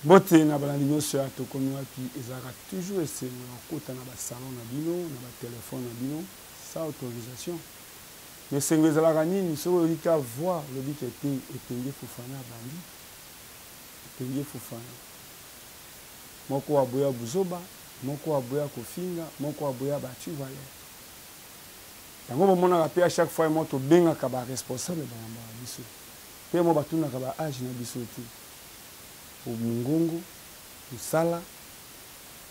Mbote na balandi nyonso ya Tokomi Wapi. Ezalaka toujours esengo ya kokota na ba salon na bino, na ba telephone na bino sans autorisation. Mais esengo ezalaka nini soki oyoki ka voix olobi ke te Epenge Fofana abandi. Epenge Fofana. Moko aboya buzoba, moko aboya kofinga, moko aboya ba tu valeur. Yango bomonaka pe à chaque fois mwa tobengaka ba responsable bayambaka biso. Pe mwa batunaka ba age na biso te. Po mungongo, musala,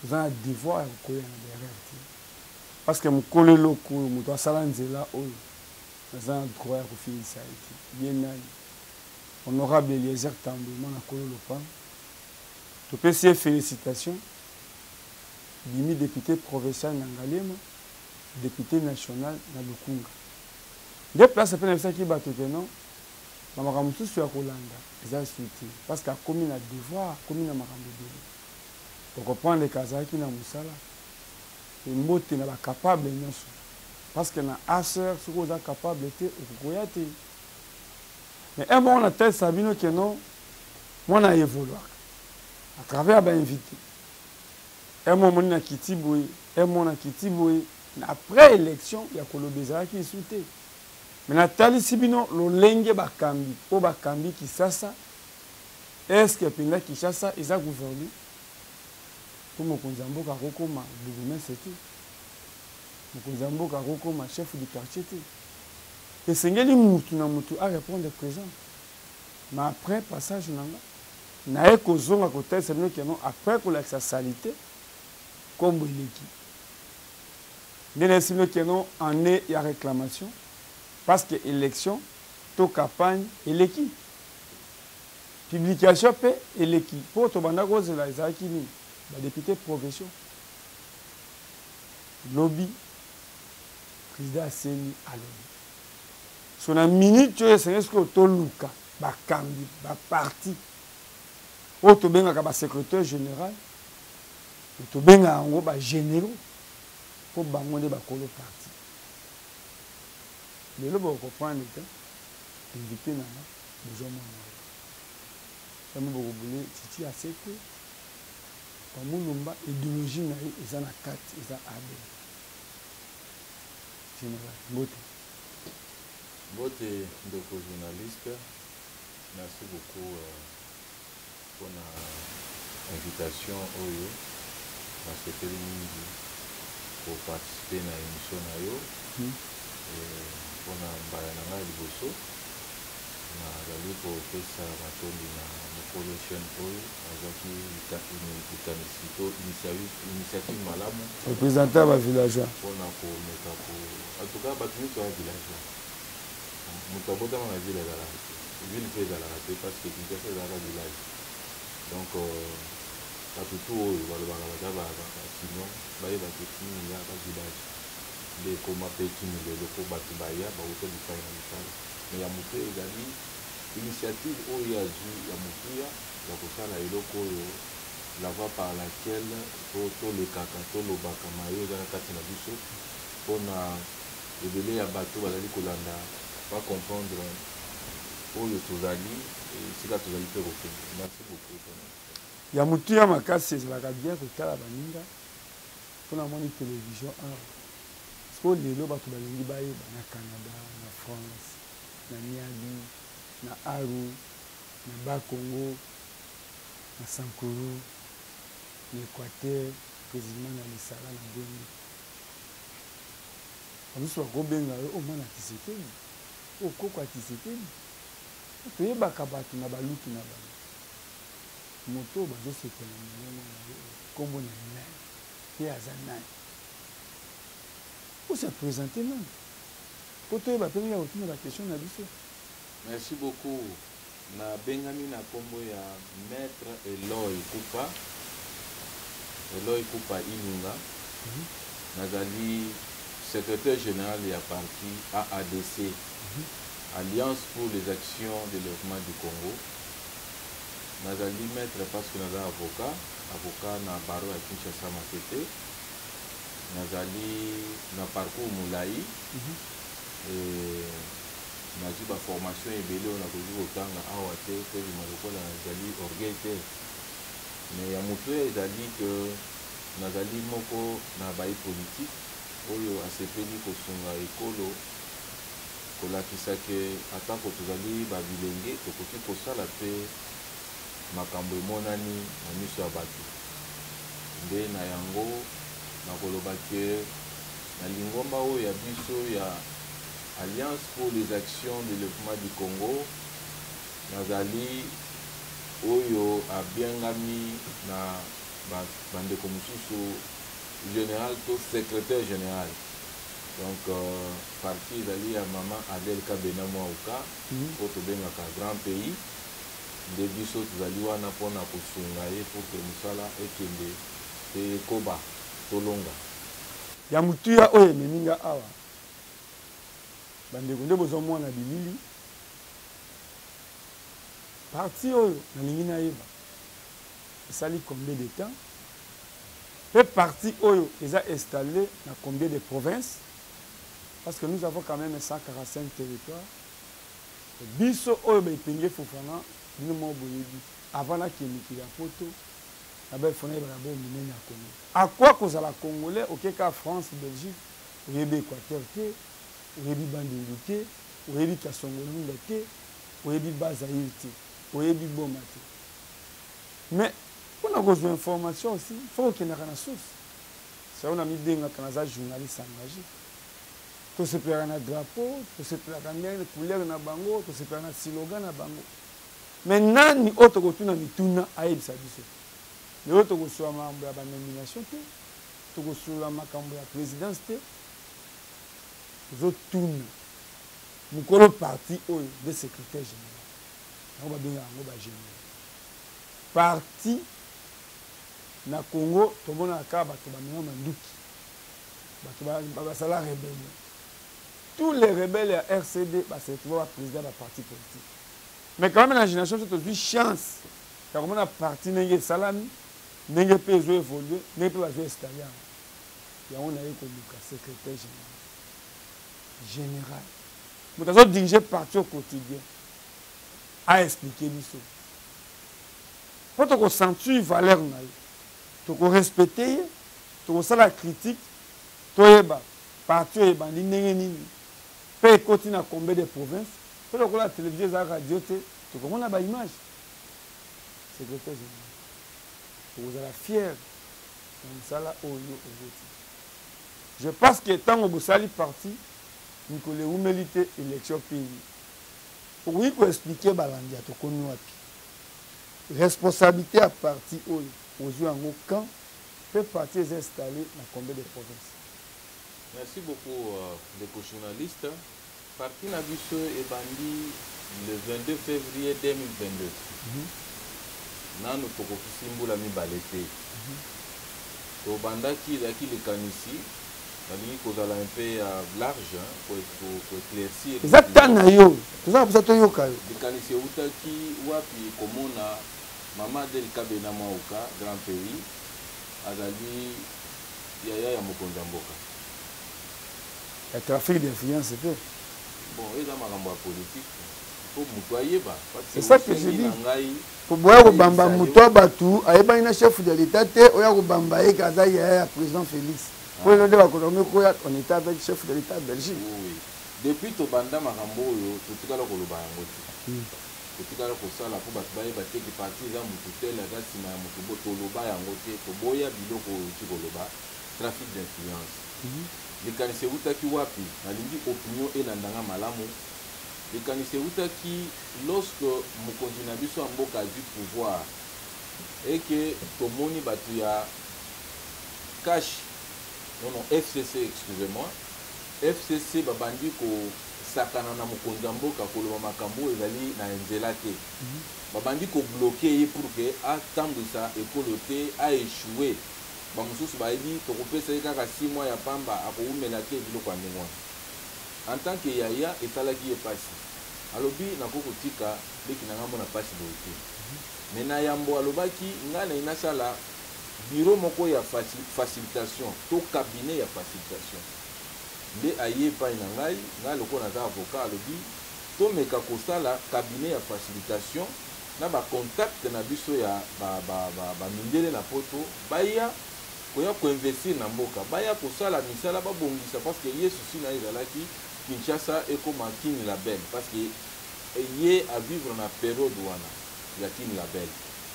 toza na devoir ya kokoya na ba erreur te. Parce que mukolo eloko oyo moto asala nzela oyo naza na droit ya kofingisa ye te. Ye nani? Honorable Eliezer Tambwe mwana kolo lopango. Topesi ye felicitation. Bimi depute provincial na Ngaliema, depute national na Lukunga. Nde place pe nayebisaki bato que non, ba makambo mosusu ya kolanda eza su te parce que akomi na devoir, akomi na makambo ebele. Bo comprendre que azalaki na mosala pe mbote na ba capable nionso parce que na ACR soki oza capable te okokoya te. Mais un moment natalisa bino que non, mwana a evoluaka à travers ba invites. Un moment omoni nakiti boye, un moment nakiti boye, après election ya koloba ezalaki lisusu te. Mais natalisi bino lolenge bakambi oyo bakambi Kisasa, est-ce que mpenza Kinshasa eza gouverner? Po mokonzi ya mboka akokoma bourgmestre te, mokonzi ya mboka akokoma chef du quartier te. Esengeli mutu na mutu a repondre present. Mais après passage na nga, naye kozonga kotalisa bino que non, après kolakisa salite, kombo eleki. Nde nayebisi bino que non, annee ya reclamation, parce que election to campagne eleki. Publication pe eleki. Po tobanda kozela ezalaki nini? Ba deputes provinciaux. Lobi, president ya CENI alobi. So na minute oyo esengeli sikoyo toluka bakambi ba parti oyo tobengaka ba secretaire general, tobengaka yango ba generaux po bango nde bakolo parti. Lelo boko comprendre te invité na nga bozomona ye yango bokobule Titi Asekwe Pamulumba ideologie na ye eza na kati eza ADN. General mbote. Mbote ndeko journaliste, merci beaucoup pona invitation oyo, nasepeli mingi ko participer na emission na yo pona mbala na ngai ya liboso. Nazali kopesa matondi na mokolo chaine oyo azwaki likanisi to initiative malamu. Representant ya ba villageois. Pona komeka ko en tout cas batu nionso ba villageois. Moto abotama na ville azalaka te. Ville pe ezalaka te parce que Kinshasa ezalaka village. Donc batu tout oyo balobaka baza ba kinois bayeba ke kin ezalaka village. Nde ekoma pe kin lelo po batu baya bawuta bipai na bipai. Mais ya motuya ezali initiative oyo ye azui ya motuya ya kosala eloko oyo la voie par laquelle po tolekaka tolobaka maye oyo eza na kati na biso pona ebele ya bato bazali kolanda ba comprendre oyo tozali esika tozali pe kokende. Merci beaucoup pona invitation. Ya motuya makasi ezalaka bien kotala baninga po namoni television awa sikoyo lelo batu balingi bayeba na Canada na France na Miami na Aru na Bas Congo na Sankuru na Equateur precisement na Lisala na Bwende ba misusu bakobenga yo oh mwana Tshisekedi oh koko ya Tshisekedi toyebaka batu na baluki na bango moto oyo bazosepela na mongongo na ye oyo kombo na ye nani pe aza nani o se presenter nanu po toyeba pe ndenge ya kotuna ba question na biso. Merci beaucoup na bengami na kombo ya maitre Eloy Kupa Eloy Kupa Ilunga nazali secretaire general ya parti AADC Alliance pour les actions developpement du Congo nazali maitre parce que naza avocat avocat na barreau ya Kinshasa Matete Nazali na parcours molayi et nazwi ba formations ebele oyo nakoki kotanga awa te mpo ebima lokola nazali orgueil te. Mais ya motuya ezali que nazali moko na bayi politique oyo asepeli kosunga ekolo, kolakisa que atako tozali ba bilenge, tokoki kosala mpe makambo emonani na miso ya bato. Nde na yango nakoloba que na lingomba oyo ya biso ya Alliance pour les actions de developpement du Congo, nazali oyo abiangami na ba bandeko mosusu general to secretaire general. Donc parti ezali ya mama Adèle Kabena Mwauka, oyo tobengaka Grand Pays. Nde biso tozali wana mpo na kosunga ye pour que mosala ekende mpe ekoba, tolonga. Ya motuya oyo ememi nga awa, bandeko, nde bozomona bilili. Parti oyo nalingi nayeba esali combien de temps, mpe parti oyo eza installé na combien de provinces, parce que nous avons quand même 145 territoires. Biso oyo ba Epenge Fofana, bino moko boyebi, avant nakende mikili ya poto, naba il faut nayeba d'abord monene ya Congo. À quoi kozala congolais oke kaka France, Belgique, oyebi Equateur te, oyebi Bandundu te, oyebi Kasongo-Lunda te, oyebi Bas-Zaïre te, oyebi Boma te. Mais pona kozwa information aussi, il faut kokendaka na source. Sikoyo namibengaka naza journaliste engagé. Tosepelaka na drapeau, tosepelaka ndenge couleur na bango, tosepelaka na slogan na bango. Mais nani oyo tokotuna mituna ayebisa biso? Lelo tokosolola makambo ya ba nomination te, tokosolola makambo ya présidence te. Tozotuna mokolo parti oyo nde secrétaire général. Yango babengaka yango ba généraux. Parti na Congo tomonaka kaka bato bamema manduki, bato basala rébellion. Tous les rebelles ya RCD ba se retrouver ba président ba parti politique. Mais quand même na génération biso tozwi chance ya komona parti ndenge esalami, ndenge mpe ezo évoluer, ndenge mpe bazo installer yango. Yango naye koluka secrétaire général. Général. Moto azo diriger parti au quotidien. A expliquer biso. Po toko sentir valeur na ye. Toko respecter ye, tokosala critique, toyeba parti oyo ebandi ndenge nini, mpe ekoti na combien de provinces, mpe lokola télévision eza radio te, tokomona ba image. Secrétaire général, okozala fier na mosala oyo ozoti. Je pense que ntango bosali parti, mikolo ewumeli te, élection pays. Okoki koexpliquer balandi ya Tokomi Wapi responsabilité ya parti oyo ozwi yango quand, mpe parti eza installé na combien de provinces? Merci beaucoup, ndeko journaliste. Parti na biso ebandi le 22 février 2022. Nanu tokokisi mbula 2 te. Tobandaki, ezalaki likanisi, nalingi kozala un peu ya large, hein, koéclaircir. Eza temps na yo, toza na mposa toyoka yo. Likanisi eutaki wapi? Komona mama Adèle Kabena Mwauka, Grand Pays, azali yaya ya mokonzi ya mboka. Ya trafic d'influence te? Bon, eza makambo ya politique, po moto ayeba. C'est ça que je dis. Koboya kobamba moto ya bato ayebani na chef de l'État te, oya kobamba ye aza yaya ya président Félix, po elo nde bakonomi koya, on était avec chef de l'État Belgique. Oui. Depuis tobanda makambo oyo, totikala koloba yango te. Totikala kosala mpo bato bayeba te ke parti eza motu tel aza nsima ya motu bo. Toloba yango te, toboya biloko oyo outi koloba, trafic d'influence. Likanisi eutaki wapi? Nalingi opinion elandanga malamu. Likanisi eutaki lorsque mokonzi na biso ya mboka azwi pouvoir, eke tomoni bato ya CACH, non, non, FCC, excusez-moi, FCC, babandi kosakana na mokonzi ya mboka, koloba makambo oyo ezali na nzela te. Babandi kobloquer ye pour ke atambwisa ekolo te, aéchouer. Bamosusu bayebi tokopesa ye kaka 6 mois ya pamba, akowumela te. Biloko ya ndenge wana, en tant que yaya, esalaki ye mpasi. Alobi nakoki kotika leki na ngai mona mpasi boye te. Mais na yambo alobaki ngai nayi nasala bureau moko ya facilitation to cabinet ya facilitation. Nde aye epai na ngai, ngai lokola naza avocat, alobi tomeka kosala cabinet ya facilitation. Na bacontact na biso ya bamindele na Poto, baya koya koinvestir na mboka, baya kosala misala, babongisa, parce que ye souci na ye ezalaki Kinshasa ekoma Kin la Belle, parce que ye avivre na période wana ya Kin la Belle.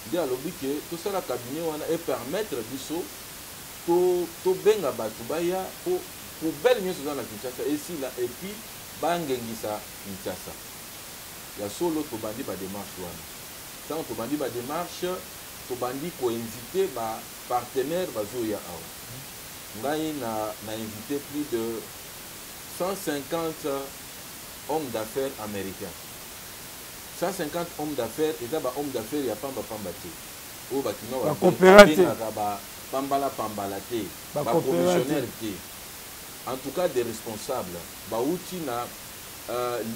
Nde alobi ke tosala cabinet wana epermettre biso tobenga bato baya po poubelle nyonso eza na Kinshasa esila, et puis bangengisa Kinshasa. Ya solo, tobandi badémarche wana. Ntango tobandi badémarche, tobandi koinvite bapartenaire bazoya awa. Ngai na invité plus de 150 hommes d'affaires américains. 150 hommes d'affaires, eza ba hommes d'affaires ya pamba pamba te, oyo bakima babengaka bapambala pambala te, bacommissionnaire te. En tout cas des responsables bauti na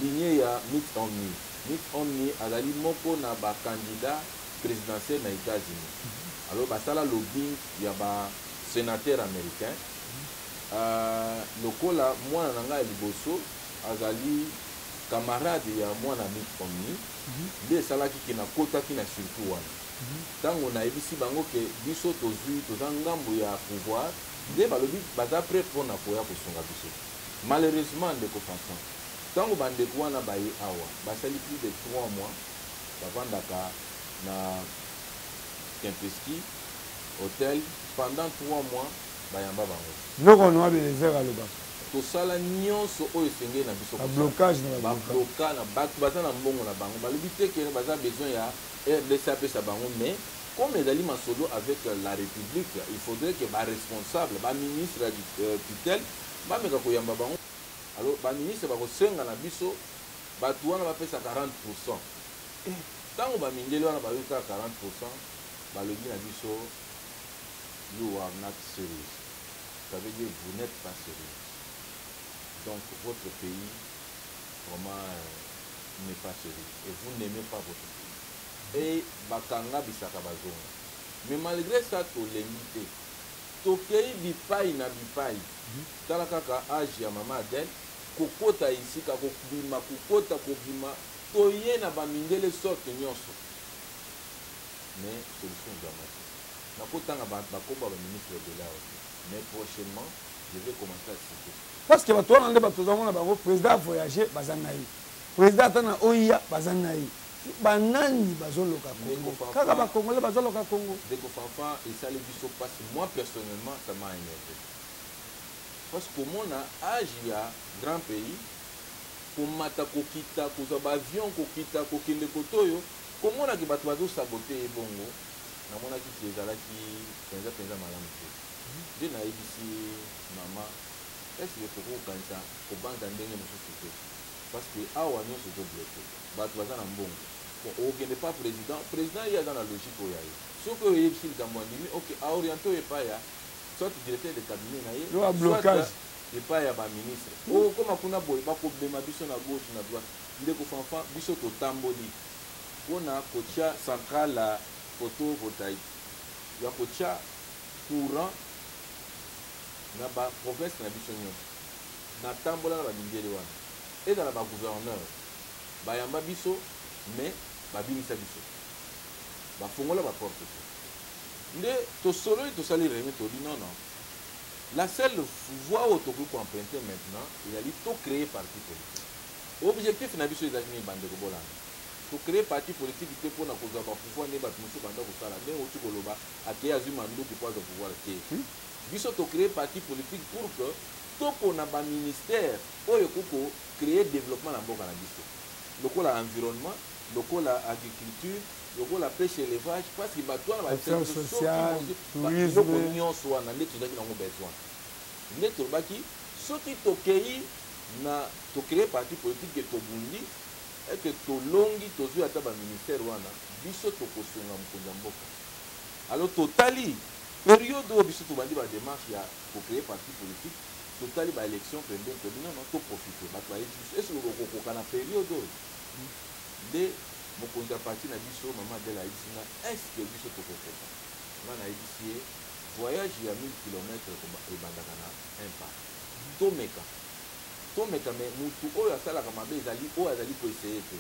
lignée ya Mitt Romney. Mitt Romney azali moko na bacandidat présidentiel na États-Unis. Alors basala lobbying ya basénateur américain. Lokola mwana na ngai ya liboso azali camarade ya mwana Mitt Romney, nde esalaki ke nakotaki na circuit wana. Ntango nayebisi bango ke biso tozwi, toza ngambo ya pouvoir, nde balobi baza prêt mpona koya kosunga biso. Malheureusement, ndeko Fanfan, ntango bandeko wana baye awa, basali plus de 3 mois, bavandaka na Kempinski Hotel pendant 3 mois, bayamba bango. Biloko honorable Eliezer alobaka. Tosala nyonso oyo esengeli na biso. Bablocage na babloka na bato baza na mbongo na bango, balobi te ke baza besoin ya RDC apesa bango, mais comme ezali masolo avec la République, il faudrait que baresponsable, baministre ya tutelle bameka koyamba bango. Alors baministre bakosenga na biso bato wana bapesa 40. Ntango bamindele wana bayoka 40, balobi na biso: "You are not serious." Ça veut dire vous n'êtes pas sérieux, donc votre pays vraiment n'est pas sérieux et vous n'aimez pas votre pays. Et bakanga bisaka, bazonga. Mais malgré ça, tolembi te, tokei bipai na bipai. Tala kaka age ya mama Adele, kokota esika, kobima, kokota, kobima, toye na bamindele sorte nyonso, mais solution ezwama te. Nakotanga bakomba baministre ebele awa te, mais prochainement je vais commencer à citer. Parce que bato wana nde bato ozamona bango. Président avoyage, baza na ye. Président ata na oya, baza na ye. Banani bazoloka Congo? Kaka bacongolais bazoloka Congo. Ndeko Fanfan, esali biso mpasi. Moi personnellement, ça m'a énervé, parce que komona âge ya grand pays, komata, kokita, kozwa baavion, kokita, kokende kote oyo, komonaki bato bazosabote ye bongo, namonaki ke ezalaki mpenza mpenza malamu te. Nde nayebisi mama: est-ce tokokokanisa kobanza ndenge mosusu te? Parce que awa nyonso ezobloquer, bato baza na mbongo. Bon, okokende pa président, président ye aza na logique oyo ya ye. Soki oyo oyebisi likambo, andimi, ok, aoriente oyo epai ya soit directeur de cabinet na ye, soit epai ya baministre. Okokoma kuna boye, bakobema biso na gauche, na droite. Ndeko Fanfan, biso totamboli mpona kotia centrale photovoltaïque ya kotia courant na baprovince na biso nyonso. Natambola na bamindele wana, ezala bagouverneur, bayamba biso, mais babimisa biso, bafongola baporte te. Nde tosololi, tosali réunion, tolobi: non, non, la seule voie oyo tokoki koemprunter maintenant ezali tocréer parti politique. Objectif na biso ezalaki nini, bandeko bolanda? Tocréer parti politique te mpona kozwa bapouvoir nde bato mosusu banda kosala, ndenge outi koloba, akei azwi manduki mpo azwa pouvoir te. Biso tocréer parti politique pour que topona baministère oyo ekoki kocréer développement na mboka na biso, lokola environnement, lokola agriculture, lokola pêche, élevage, parce que bato wana biloko nyonso wana nde tozalaki nango besoin. Nde tolobaki soki tokei na tocréer parti politique, tobundi eke tolongi, tozwi ata baministère wana, biso tokosunga mokonzi ya mboka. Alors totali période oyo biso tobandi badémarche ya kocréer parti politique, totali baélection pembeni, tobi: non, non, toprofite. Bato bayebi biso, est-ce bokokoka na période oyo? Nde mokonzi ya parti na biso, mama Adele, ayebisi nga: est-ce biso tokokoka? Nga nayebisi ye: voyage ya 1000 km ebandaka na un pas. Tomeka, tomeka. Mais mutu oyo asalaka mabe ezali oyo azali koessayer te.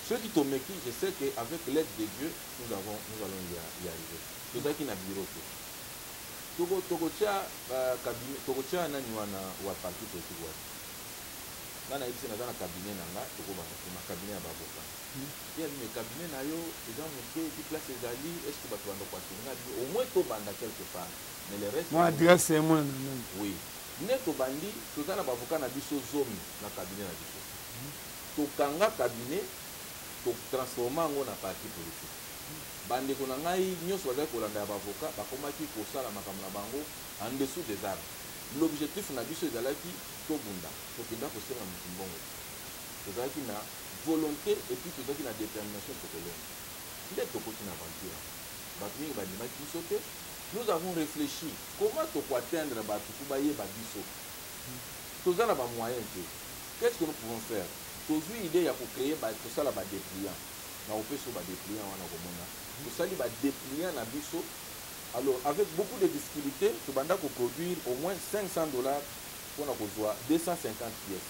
Soki tomeki, je sais que avec l'aide de Dieu, nous avons, nous allons y arriver. Tozalaki na bureau te. Toko tokotia cabinet, tokotia nani wana wa parti politique wapi? Nga nayebisi naza na cabinet na nga, tokobanda kuna cabinet ya ba avocat. Ye alobi mais cabinet na yo eza moke, et puis place ezali, est ce que bato banda koassurer? Nga alobi au moins tobanda quelque part, mais le reste. Mwa adresse emonana nanu. Oui. Nde tobandi, toza na ba avocat na biso zomi na cabinet na biso. Tokanga cabinet, to transforma yango na parti politique. Ba ndeko na ngai nionso bazalaki kolanda ya ba avocats bakomaki kosala makambo na bango en dessous des arbres. L'objectif na biso ezalaki tobunda, tokenda kosenga mutu mbongo te. Tozalaki na volonte et puis tozalaki na determination tokolonga. Nde tokoti na aventure yango. Batu mingi bandimaki biso te. Nous avons reflechi comment toko atteindre batu po bayeba biso. Toza na ba moyens te. Qu'est-ce que nous pouvons faire? Tozui idee ya ko creer ba, kosala ba depliants. Nakopesa yo ba depliants wana okomona. Tosali ba depliants na biso. Alors avec beaucoup de difficultes, tobanda ko produire au moins 500 dollars pona kozua 250 pièces.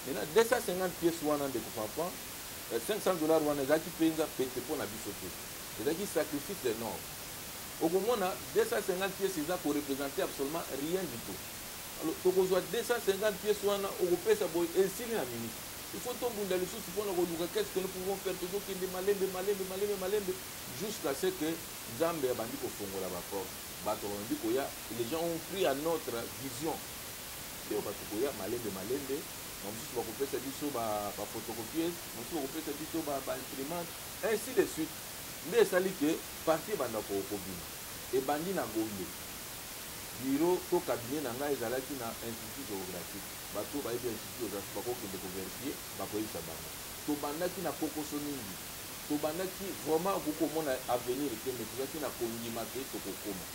Maintenant 250 pièces wana ndeko Fanfan, 500 dollars wana ezalaki penza pete pona biso te. Ezalaki sacrifice enorme. Okomona 250 pièces eza ko representer absolument rien du tout. Alors tokozua 250 pièces wana okopesa boye esili na minute. Il faut tobunda lisusu pona koluka qu'est-ce que nous pouvons faire, tozokende malembe malembe malembe malembe jusqu'à ce que Nzambe abandi kofongola ba portes. Bato babandi koya, les gens ont pris à notre vision. Nde bato koya malembe malembe, ba mosusu bakopesa biso ba photocopieuses, ba mosusu bakopesa biso ba imprimantes, ainsi de suite. Nde esali que parti ebanda kobima. Ebandi na Gombe. Bureau to cabinet na ngai ezalaki na Institut geographique. Bato oyo bayebi Institut geographique bakoki kokende ko verifier, bakoyebisa bango. Tobandaki na kokoso mingi. Tobandaki vraiment okoki komona avenir te mais tozalaki na kondima que tokokoma.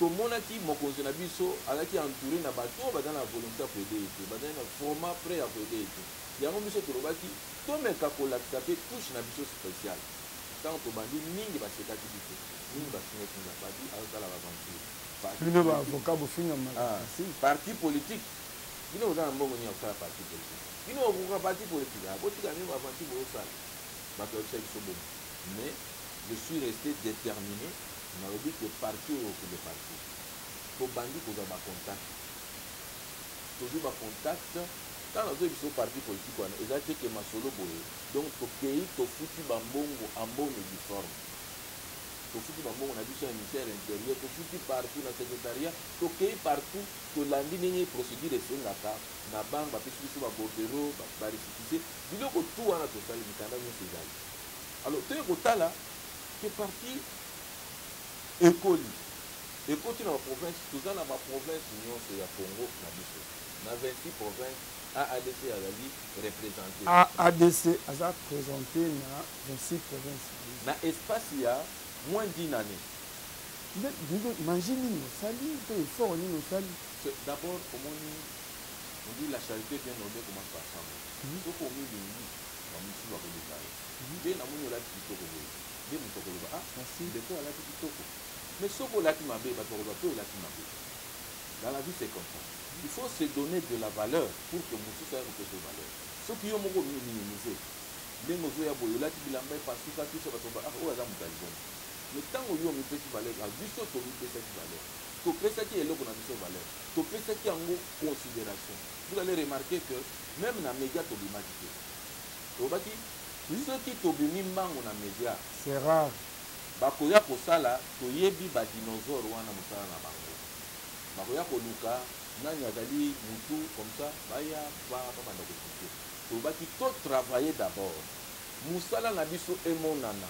Tomonaki mokonzi na biso azalaki entoure na bato oyo baza na volonte ya ko aider ye te, bazali na vraiment pret ya ko aider ye te. Yango biso tolobaki tomeka kolakisa pe touche na biso speciale. Tango tobandi mingi basekaki biso, mingi bafingaki nga, babi azosala ba aventure. Parti Bino ba politique. avocats bofingamaka Ah, facile. parti politique. Bino boza na mbongo nini ya kosala parti politique? Bino bokokoka parti politique? Ah, botika bino ba aventure bozosala. Bato bayebisaki biso bongo. Mais je suis reste determine, nalobi que parti oyo ekokende partout. Tobandi kozwa ba contacts. Tozwi ba contacts, tango nazoyebisa yo parti politique wana eza te que masolo boye. Donc tokeyi tofuti ba mbongo en bonne et due forme. Tofuti ba mbongo na biso ya ministère ya interieur, tofuti partout na secretariat, tokeyi partout, tolandi ndenge procedure esengaka na banque bapesi biso ba bordereaux, ba recepisse, biloko tout wana tosali mikanda nionso ezali. Alors toye kotala que parti ekoli, ekoti na ba provinces, toza na ba provinces nionso ya Congo na biso, na 26 provinces AADC azali represente. AADC aza presente na 26 provinces na biso. Na espace ya moins d'une annee. Nde magie nini osali to effort nini osali? D'abord omoni on dit la charite bien ordonnee commence par soi meme. Soki omilingi ba mosusu bakolinga yo. Nde namoni olati kitoko boye nde moto akoloba ah ndeko oyo alati kitoko. Mais soki olati mabe bato bakoloba pe olati mabe. Dans la vie c'est comme ça. Il faut se donner de la valeur pour que mosusu aya kopesa yo valeur. Soki yo moko omi minimiser ndenge ozoya boye olati bilamba epasuka tout ça bato bakoloba ah oyo aza moto ya liboma. Mais tango yo omipesi valeur, ah biso tomipesaki valeur. Topesaki eloko na biso valeur. Topesaki yango consideration. Vous allez remarquer que meme na media tobimaki te. Tolobaki soki tobimi mbangu na media, C'est rare. bakoya kosala, toyebi ba dinosaures wana mosala na bango. Bakoya koluka nani azali mutu comme ça baya ba babanda ko piquer. Tolobaki to travailler d'abord musala na biso emonana.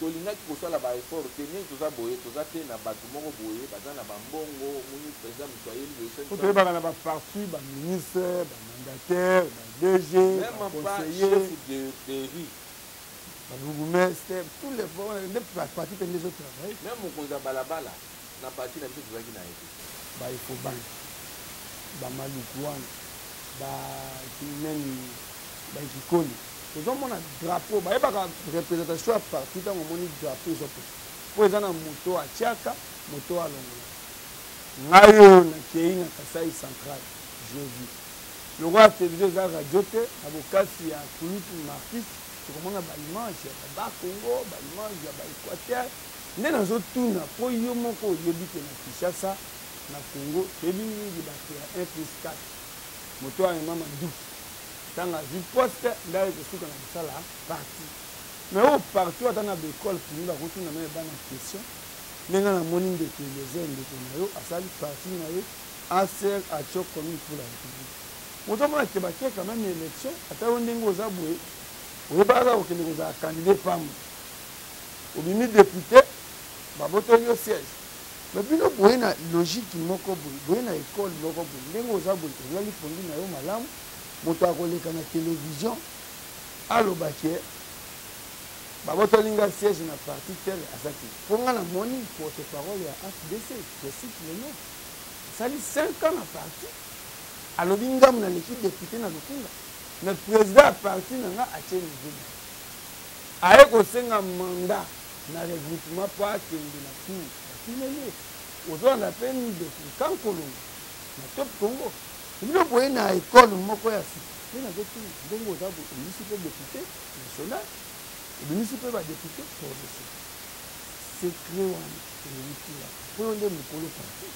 Tolingaki kosala ba efforts te ndenge toza boye toza te na batu moko boye baza na ba mbongo omoni president mutu ayeli boye Po toyebaka na ba partis ba ministres, ba mandataires, ba DG, ba Meme pas conseillers, chef de rue. Ba bourgmestres, tous les nde parti pe nde ezo travailler. Meme mokonzi ya balabala na parti na biso tozalaki na ye te. Ba Ecobank, ba Maluku wana, ba nani, ba Kikoli, tozo mona drapeau, bayebaka representation ya parti tango omoni drapeau ezo pesa. Po eza na moto atiaka, moto alongolaka. Ngai oyo nakeyi na Kasaï Central jeudi. Lokola television eza radio te, na bokasi ya kulutu Marcus, Tokomona ba image ya ba Bas-Congo, ba image ya ba Equateur. Nde nazotuna mpo yo moko oyebi ke na Kinshasa, na Congo, toyebi mingi bato ya 1 plus 4. Moto amema manduki. Ntango azwi poste, nde aye kosuka na kosala parti. Mais oyo parti oyo ata na ba école primaire bakotuna meme bana question. Ndenge namoni ndeko Eliezer, ndeko na yo, asali parti na ye, ACR Action Commune pour la République. Moto amona ke bake quand même élection, ata yo ndenge oza boye, oyebaka kaka kokende kozala candidat pamba. Obimi député, babotoli yo siège. Mais bino boye na logique moko boye, boye na école moko boye, ndenge oza boye, olali pongi na yo malamu, moto akoleka na télévision, aloba ke babotoli nga siège na parti tel aza te. Mpo nga namoni porte-parole ya AFDC, je cite le nom, asali 5 ans na parti, alobi ngamu naleki député na Lukunga, mais président ya parti na nga atie niveau na ye. Aye kosenga mandat na regroupement mpo akende na tour, batineli ye. Ozolanda mpe ndeko Kankolongo na Top Congo. Bino boye na école moko ya sika, nde nazotuna ndenge oza boye, obimisi mpe député national, obimisi mpe badéputé provincial. Secret wana euti wapi? Mpo yo nde mokolo parti.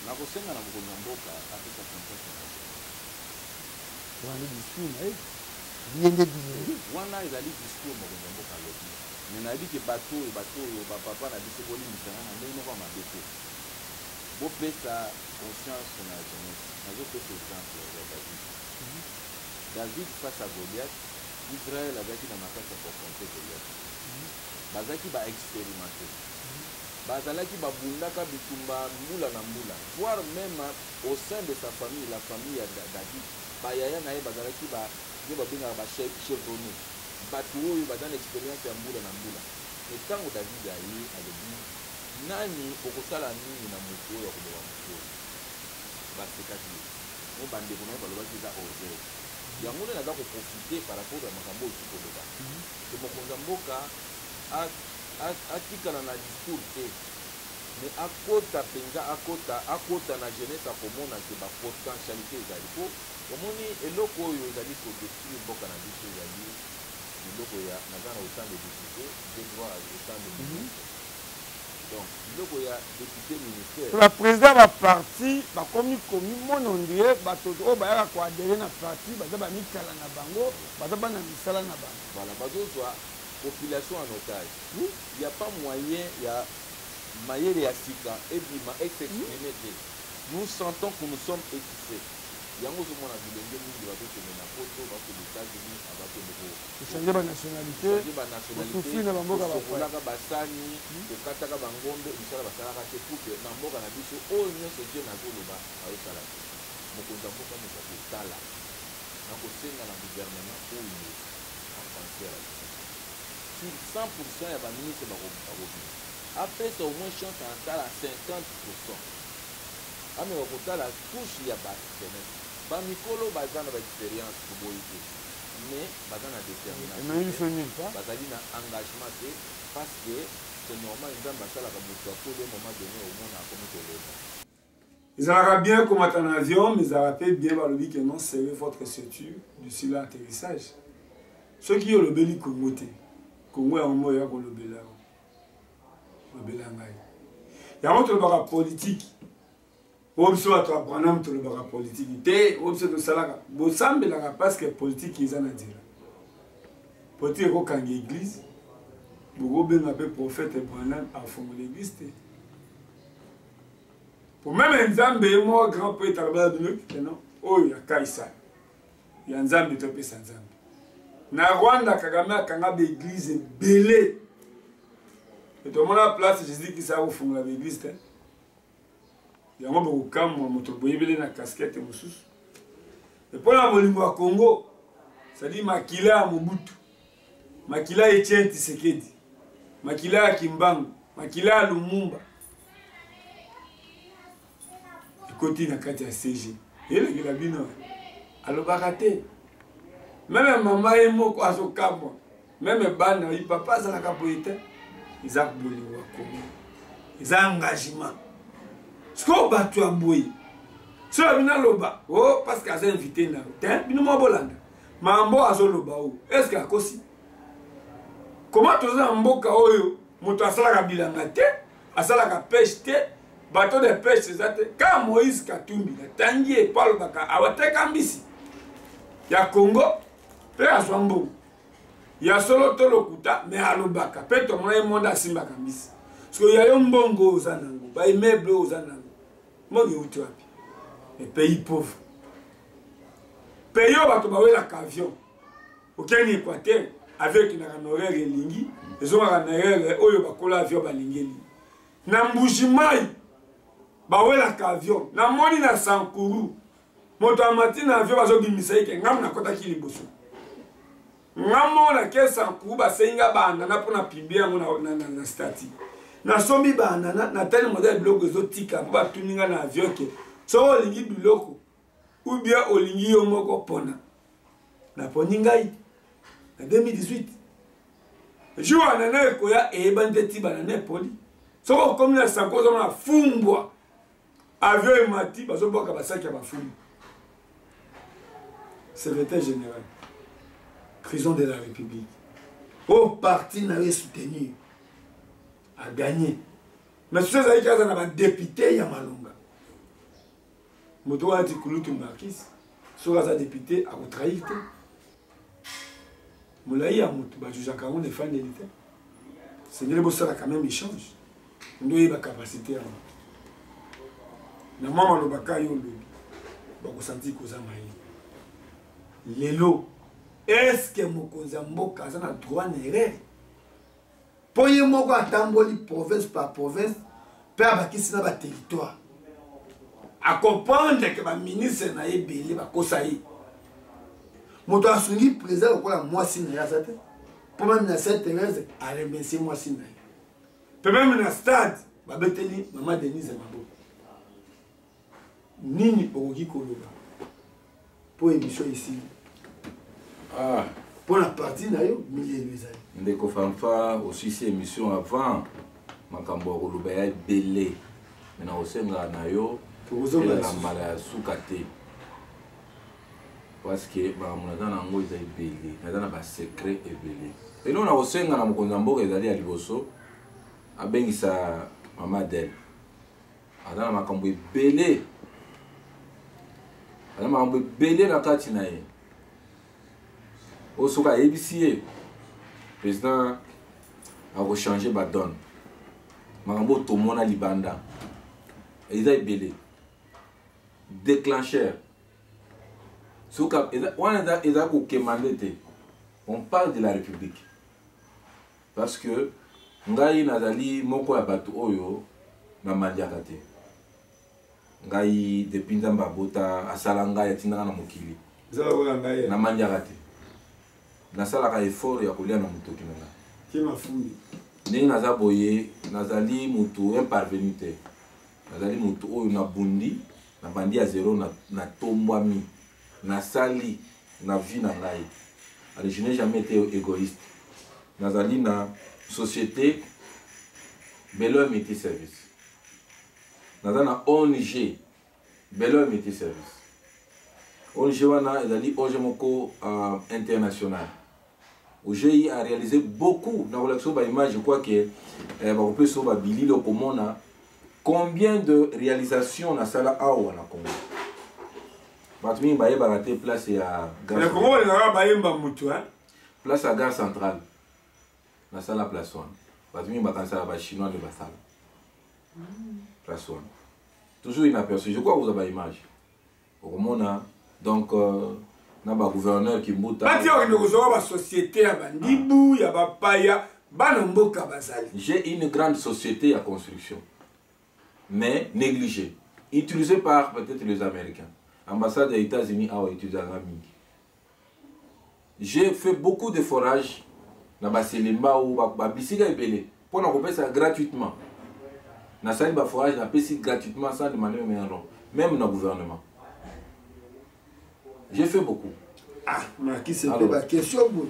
Nakosenga na mokonzi ya mboka apesa confiance na jeunesse. Wana nde discours na ye, ye nde bilenge. Wana ezali discours mokonzi ya mboka alobi. Mais nayebi ke bato oyo, bato oyo, bapapa na biso, bolimbisa nga na ndenge moko ya mabe te. Bopesa conscience na jeunesse. Nazopesa exemple ya David. David face à Goliath, Israël azalaki na makasi ya koaffronter Goliath. Bazalaki ba expérimenté. Bazalaki babundaka bitumba mbula na mbula, voire meme au sein de sa famille, la famille ya David, bayaya na ye bazalaki ba nde babengaka ba chevronnés, bato oyo baza na experience ya mbula na mbula. Mais tango David aye, alobi, nani okosala nini na moto oyo akoboma moto oyo? Basekaki ye. Mo bandeko na ye balobaki eza orgueil. Yango nde naza ko profiter par rapport ya makambo oyo koloba. Que mokonzi ya mboka atikala na discours te, mais akota penza, akota, akota na jeunesse, akomona ke ba potentialité ezali. Po omoni eloko oyo ezali ko détruire mboka na biso ezali biloko ya naza na autant de députés, j'ai droit à autant de ministres. Donc biloko ya député ministère. Ba président ba parti bakomi komimona on dirait bato oyo bayaka ko adhérer na parti baza ba mikala na bango, baza bana misala na bango. Voilà, bazozwa population en otage. Il y a pas moyen ya mayele ya sika ebima et s'exprimer te. Nous sentons que nous sommes étouffés. Yango ozomona bilenge mingi bazokende na poto, bakende États-Unis, bakende ko changer ba nationalité, changer ba nationalité, kosouffrir na bamboka kosokolaka basani, kokataka bangombe, misala basalaka te pour que na mboka na biso oyo nyonso jeune azoloba azosala te. Mokonzi ya mboka ameka kotala na kosenga na gouvernement oyo apenser à la jeunesse. Sur 100% ya ba ministre bakobima, apesa au moins chance atala 50%. Ameka kotala touche ya ba jeunesse. Ba mikolo baza na ba expérience toboyi te, mais baza na détermination te, bazali na engagement te, parce que c'est normal, Nzambe asalaka moto akoli un moment donné omona akomi kolemba. Ezalaka bien komata na avion, mais ezalaka mpe bien balobi ke non, serrez votre ceinture d'ici là atterrissage. Soki yo olobeli Congo te, Congo yango moko eya kolobela yo, lobela ngai. Yango tolobaka politique. Oyo biso bato ya Branham tolobaka politique te, oyo biso tosalaka, bosambelaka parce que politique eza na nzela. Politique ekokanga église, bokobenga mpe prophète Branham afongola église te. Po meme Nzambe ye moko grand prêtre alobaka bino que non, oyo ya Kaisar ya Nzambe topesa Nzambe. Na Rwanda Kagame akanga ba église ebele. Et tomona place Jésus Christ akofungola ba église te. Yango bokokamwa moto boyebele na casquette mosusu. Et mpo na bolingo ya Congo, c'est-à-dire makila ya Mobutu, makila ya Etienne Tshisekedi, makila ya Kimbangu, makila ya Lumumba ekoti na kati ya CG. Elekela bino alobaka te. Meme mama ye moko azokamwa, meme bana ye papa azalaka boye te. Eza bolingo ya Congo, eza engagement. Sikoyo bato ya boye soki bino aloba oh, parce que aza invité na yo te, bino moko bolanda mambo azoloba oyo, est ce que akosi? Comment toza na mboka oyo moto asalaka bilanga te, asalaka pêche te, bateau de pêche eza te? Kaka Moïse Katumbi natangi ye po alobaka awateka mbisi ya Congo mpe azwa mbongo ya solo to lokuta, me alobaka mpe tomona ye monde asimbaka mbisi. Sikoyo ya yo mbongo oyo oza nango, baimmeuble oyo oza nango, mbongo euti wapi? Mais pays pauvre, pays oyo bato bawelaka avion, okei na Équateur, avion ekendaka na horaire elingi, ezongaka na horaire oyo bakola avion balingeli. Na Mbuji-Mayi bawelaka avion, namoni na Sankuru moto amati na avion, bazobimisa ye ke ngambo nakɔtaki liboso. Nga mona ke Sankuru basengi nga baanana mpo na publie yango na statut. Nasombi baanana, natali modele biloko ezotika mpo batuni nga na avion ke soki olingi biloko ou bien olingi yo moko pona. Naponi ngai na 2018 jour anana ekoya, eyebani te ti banana epoli. Soki okomi na Sanko, ozomona fumbwa, avion emati, bazobwaka basaki ya bafumbwa. Secrétaire général, président de la République oyo parti na yo soutenir a gagné, mais soki ezalaki aza na badéputé ya malonga, moto wana ti kulutu Markis, soki aza député akotrahir te. Molai ya moto bajujaka yango na efandeli te. Sengeli bosala quand même échange nde oyeba capacité ya moto. Na mwa maloba ka yo olobi, bakosanti koza mayele. Lelo est-ce mokonzi ya mboka aza na droit na erreur? Mpo ye moko atamboli province par province mpe abakisi na baterritoire, acomprendre ke baministre na ye ebele bakosa ye. Moto asungi président lokola mwasi na ye aza te, mpo meme na Sainte Thérèse aremercie mwasi na ye. Mpe meme na stade babeteli mama Denise maboko. Nini okoki koloba mpo émission esili? Ah. Mpo na parti na yo milelo ezali. Ndeko Fanfa, osisi émission avant. Makambo ya koloba ya ebele, me na kosenga na yo na mbala ya suka te, parce que makambo naza na yango eza ebele, naza na basecret ebele. Eloko na kosenga na mokonzi ya mboka ezali ya liboso, abengisa mama Adele. Aza na makambo ebele, aza na makambo ebele na kati na ye oyo soki ayebisi ye, président akochange badone. Makambo oyo tomona libanda eza ebele, déclencheur soki wana eza kokema nde te. On parle de la République parce que ngai nazali moko ya bato oyo namandiaka te. Ngai depuis Nzambe abota asala ngai, atindaka na mokili, namandiaka te. Nasalaka effort ya kolia na motoki na ngai. Ndenge naza boye, nazali motu imparvenu te, nazali motu oyo nabundi, nabandi ya zero, natombwami, nasali na vie na ngai. Alors, je n'ai jamais été égoïste. Nazali na société Belo Multi Service, naza na ONG Belo Multi Service. ONG wana ezali ONG moko international. OGI a réalisé beaucoup. Na kolakisa ba image, je crois que bakopesa ba bilili, okomona combien de réalisations nasala awa na Congo. Bato mingi bayebaka te place ya gare. Congo balingaka bayemba motu. Place ya gare centrale, nasala place wana. Bato mingi bakanisaka bachinois nde basala place wana, toujours inaperçu. Je crois kozwa baimage, okomona. Donc na bagouverneur Kimbuta. Batia okende kozwaka basociété ya bandibu ya bapaya, bana mboka bazali. J'ai une grande société ya construction, mais négligée, utilisée par peut-être les Américains. Ambassade des États-Unis awa utilisaka mingi. J'ai fait beaucoup de forages na baselemba oyo babisika ebele mpona kopesa gratuitement. Nasali baforage, napesi gratuitement sans demander même un rond, même na gouvernement. J'ai fait beaucoup. Ah, Makisi mpe baquestion boye.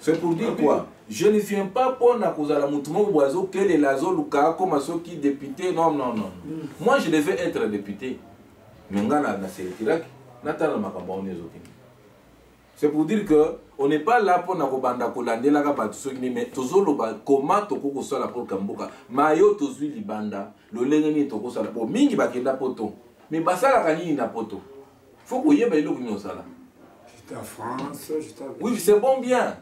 C'est pour dire quoi? Je ne viens pas mpona kozala motu moko boye azokelela, azoluka akoma soki député. Non, non, non. Moi, je devais être député, mais nga naseretiraki, natala makambo wana ezokende. C'est pour dire que on n'est pas là mpona kobanda kolandelaka bato soki nini, mais tozoloba comment tokoki kosala mpo ka mboka mayo tozwi libanda, lolenge nini tokosala po mingi bakenda poto, mais basalaka nini na poto? Faut koyeba eloko nini osala. J'étais en France, j'étais en Oui, c'est bon, bien.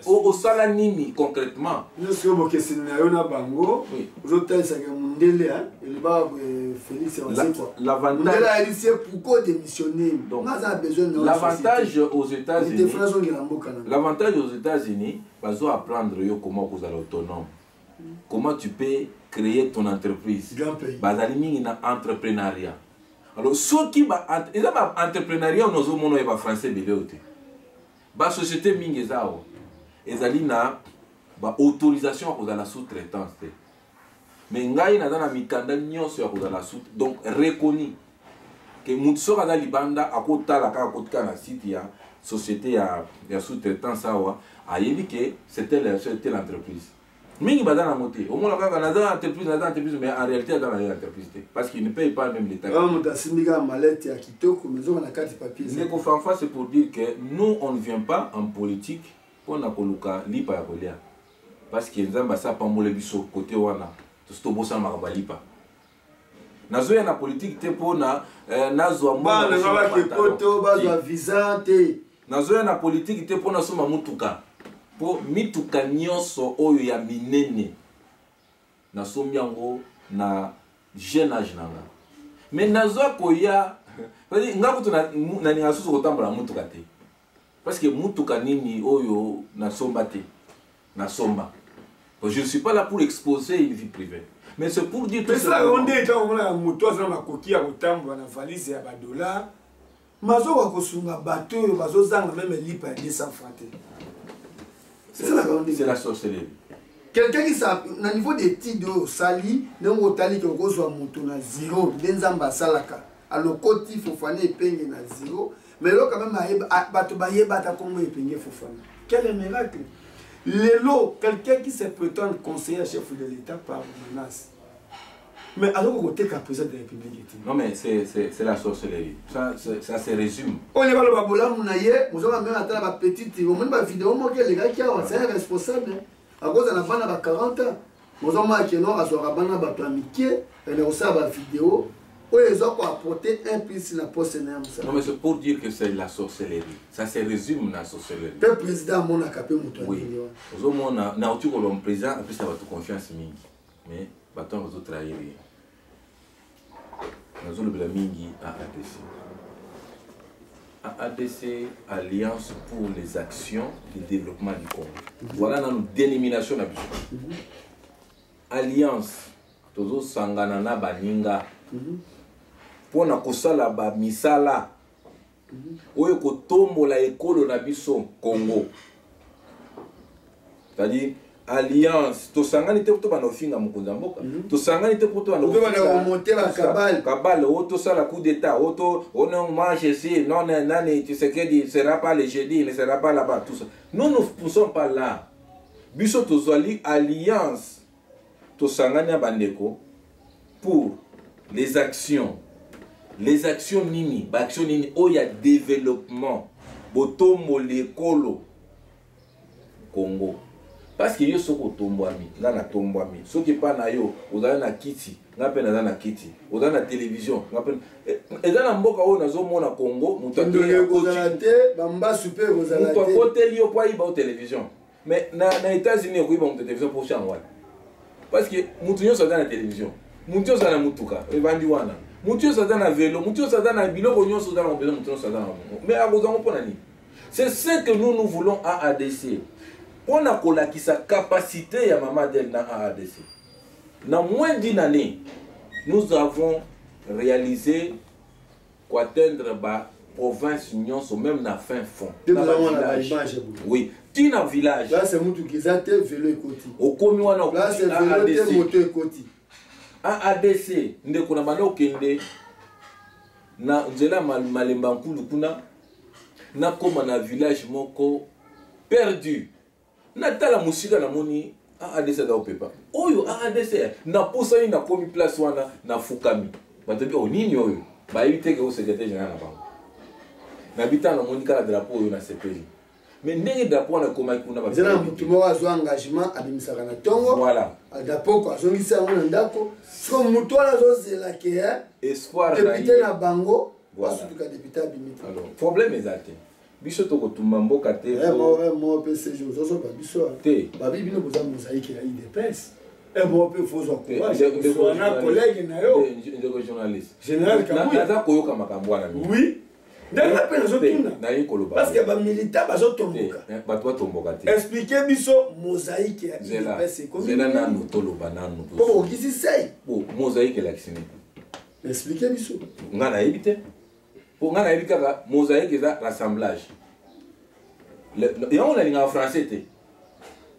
Osala nini concrètement? Nyonso oyo bokeseni na yo na bango, ozotalisaka mondele elobaka Félix Wazekwa, mondele ayebisi ye pourquoi démissionner. Nga aza na besoin na L'avantage aux États-Unis, azongela mboka na l'avantage aux États-Unis, bazo apprendre yo comment kozala autonome, comment tu peux créer ton entreprise. Grand pays. Bazali mingi na entrepreneuriat. Alors soki eza ba entrepreneuriat oyo nazomona oyo bafrançais ebele oyo te, basociété mingi eza awa ezali na baautorisation ya kozala sous-traitance te, mais ngai naza na mikanda nyonso ya kozala sous, donc reconnu ke motu soki aza libanda akotala kaka kotika na site ya société ya sous-traitance awa, ayebi ke c'est telle, c'est telle entreprise. Mingi baza nango te. Omona kaka naza entreprise, naza entreprise, mais en réalité aza na ye entreprise te, parce qu'il ne paye pas même l'état. Wana moto asimbi kaka mallette ya kitoko, mais ezoka na kati papier eza. Ndeko Fanfa, c'est pour dire que nous, on ne vient pas en politique mpona koluka lipa ya kolia, parce que Nzambe asa apambole biso kote wana, tosi tobosana makambo ya lipa. Nazoya na politique te mpona nazwa mbongo bana nga kosomba bake pantalon. poto bazwa visa te. Nazoya na politike te mpo nasomba mutuka, mpo mituka nyonso oyo ya minene nasombi yango na jeune âge na nga. Mais nazwa koya nga kutu nalinga susu kotambola mutuka te, parce que mutuka nini oyo nasomba te, nasomba. Bon, je ne suis pas là pour exposer une vie privée, mais c'est pour dire tout Esalaka simplement. Nde ntango omonaka moto aza na makoki ya kotambola na valise ya badollar, mazoka kosunga bato oyo bazozanga même lipa ya 200 francs te. Esalaka yo ndenge? C'est la sorcellerie. Quelqu'un qui sa na niveau d'étude oyo osali, ndenge otali ke okozwa moto na zéro, nde Nzambe asalaka, alokoti Fofana Epenge na zéro, mais lelo quand même bato bayeba ata kombo Epenge Fofana. Quel miracle! Lelo quelqu'un qui se prétend conseiller chef de l'État par menace, mais azokoka koteka président de la République te. Non, mais c'est la sorcellerie. Ça se résume. Oyo baloba bolamu na ye, mozonga meme ata na bapetite, omoni bavideo moko elekaki awa, c'est un responsable akoza na bana ba 40 ans, mozomona ke non, azwaka bana bato ya mike ene kosala bavideo oyo eza koapporter un plus na poste na ya mosala. Non, mais c'est pour dire que c'est la sorcellerie. Ça se résume na sorcellerie. Mpe président amonaka mpe moto ya Oui. ndenge wana. Ozomona nauti koloba président apesa bato confiance mingi, mais bato wana bazotrahir ye. Nazolobela mingi AADC. AADC, Alliance pour les actions de développement du Congo. Voilà nanu dénomination na biso. Alliance, tozosangana na baninga mpona kosala bamisala oyo kotombola ekolo na biso Congo. C'est-à-dire alliance, tosangani te po tobanda kofinga mokonzi ya mboka, tosangani te po tobanda Po tobanda kofinga- komonter ba cabale. Cabale oyo tosala coup d'état, oyo to oh non, moi je sais, non, non, nani Tshisekedi sera pas le jeudi, il ne sera pas là-bas, tout ça. Nous, nous ne sommes pas là. Biso tozwali alliance, tosangani ya bandeko pour les actions. Les actions nini? Ba action nini oyo ya développement, botomboli ekolo Congo. Parce que yo soki otombwami, nga natombwami, soki epa na yo ozali na kiti, nga mpe naza na kiti, ozali na télévision, nga mpe eza na mboka oyo nazomona Congo, moto Ndongo akei ekozala akoti- te, bambasu mpe ekozala moto te. akoteli yo po ayiba yo télévision, mais na États-Unis okoyiba moto télévision po osha wana, parce que moto nyonso aza na télévision, moto nyonso aza na motuka evandi wana, moto nyonso aza na velo, moto nyonso aza na biloko nyonso oza na besoin, moto nyonso aza na bongo. Mais akozwa yango mpona nini? C'est ce que nous, nous voulons, AADC, mpona kolakisa capacité ya Mama Adèle na AADC. Na moins d'une année, nous avons réalisé koatteindre ba province nyonso, même na fin fond Te na ba tozomona ba village. image boye. Oui, ntina village. Place motuka eza te, velo ekoti. Okomi wana, Place okuti velo te, AADC. moto ekoti. AADC, ndeko na banda okende na nzela ya Malemba Nkulu kuna, nakóma na village moko perdu, natala mosika, namoni AADC aza kopepa oyo AADC. Napusani, nakomi place wana, nafukami. Bato bi o nini oyo, bayebi te ke o secrétaire général na bango. Nabi ntango namoni kaka drapeau oyo, nasepeli. Mais ndenge drapeau wana ekomaki kuna, eza na motu moko azwa engagement, abimisaka na ntongo. Voilà. Dapoko azongisi yango na ndako. Siko motu wana azozela ke espoir député na bango basutuka, député abimi te. Alors problème eza te, biso tokotumba mboka te. Mo mpe sejour ozozoba biso. Te. Babi bino boza mosaïque ya UDPS, mo mpe fozwa courage na collègue na yo. Ndeko journaliste. Général Kabuya. Naza koyoka makambo wana mingi. Oui, ndenge mpe nazotuna. Naye koloba. Parce que bamilitaire bazotomboka. Bato batomboka te. Explique biso mosaïque ya UDPS ekomi. Zela nanu, toloba nanu. Mpo bokokisi sei. Bo mosaïque elakisi nini? Explique biso. Nga nayebi te, mpo nga nayebi kaka mosaïque eza rassemblage. Yango nalingaka français te.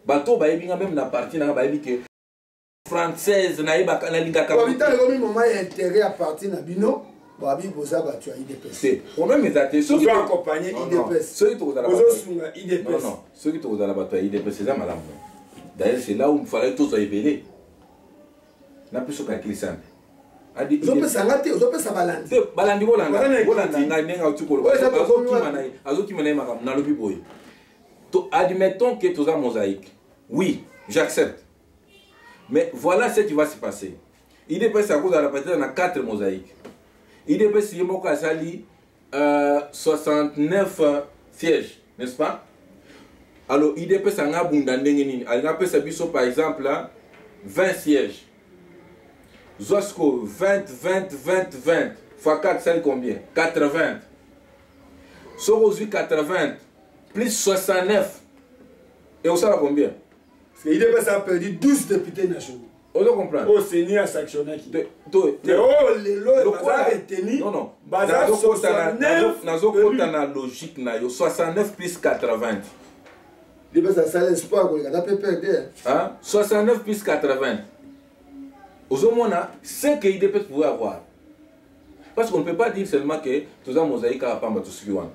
Bato bayebi nga, même na parti nanga bayebi ke française nayebaka, nalingaka. Bitala ekomi moment ya intérêt ya parti na bino, babi boza bato ya UDPS. Te, problème eza te. Soki accompagner UDPS. Soki tokozala ozosunga UDPS. Non, soki tokozala bato ya UDPS, eza malamu. D'ailleurs, c'est là où fallait tozwa ebele. Napeso calcul simple. Ozopesa nga te, ozopesa balandi. Te, balandi bolanda, bolanda ngai ndenge auti koloba. Azokima na ye makambo. Nalobi boye: admettons que toza mosaïque, oui, j'accepte, mais voilà ce qui va se passer. UDPS akozala peut-être na 4 mosaïques. UDPS ye moko asali 69 sièges, n'est-ce pas? Alors UDPS anga abunda ndenge nini? Alingi apesa biso par exemple 20 sièges. Zwa sikoyo 20, 20, 20, 20 fois 4, sali combien? 80. Soki ozwi 80 plus 69, ekosala combien? Parce que UDPS a perdu 12 députés nationaux. Ozo comprendre? Oyo CENI asanctionnaki. Mais oyo lelo baza retenu. Non, non. Baza 69. Nazokota na logique na yo. 69 plus 80. UDPS asala espoir koleka ta PPRD. Hein? 69 plus 80, ozomona ce que UDPS pouvait avoir, parce qu'on ne peut pas dire seulement que toza mosaïque kaka pamba, tosuki wana.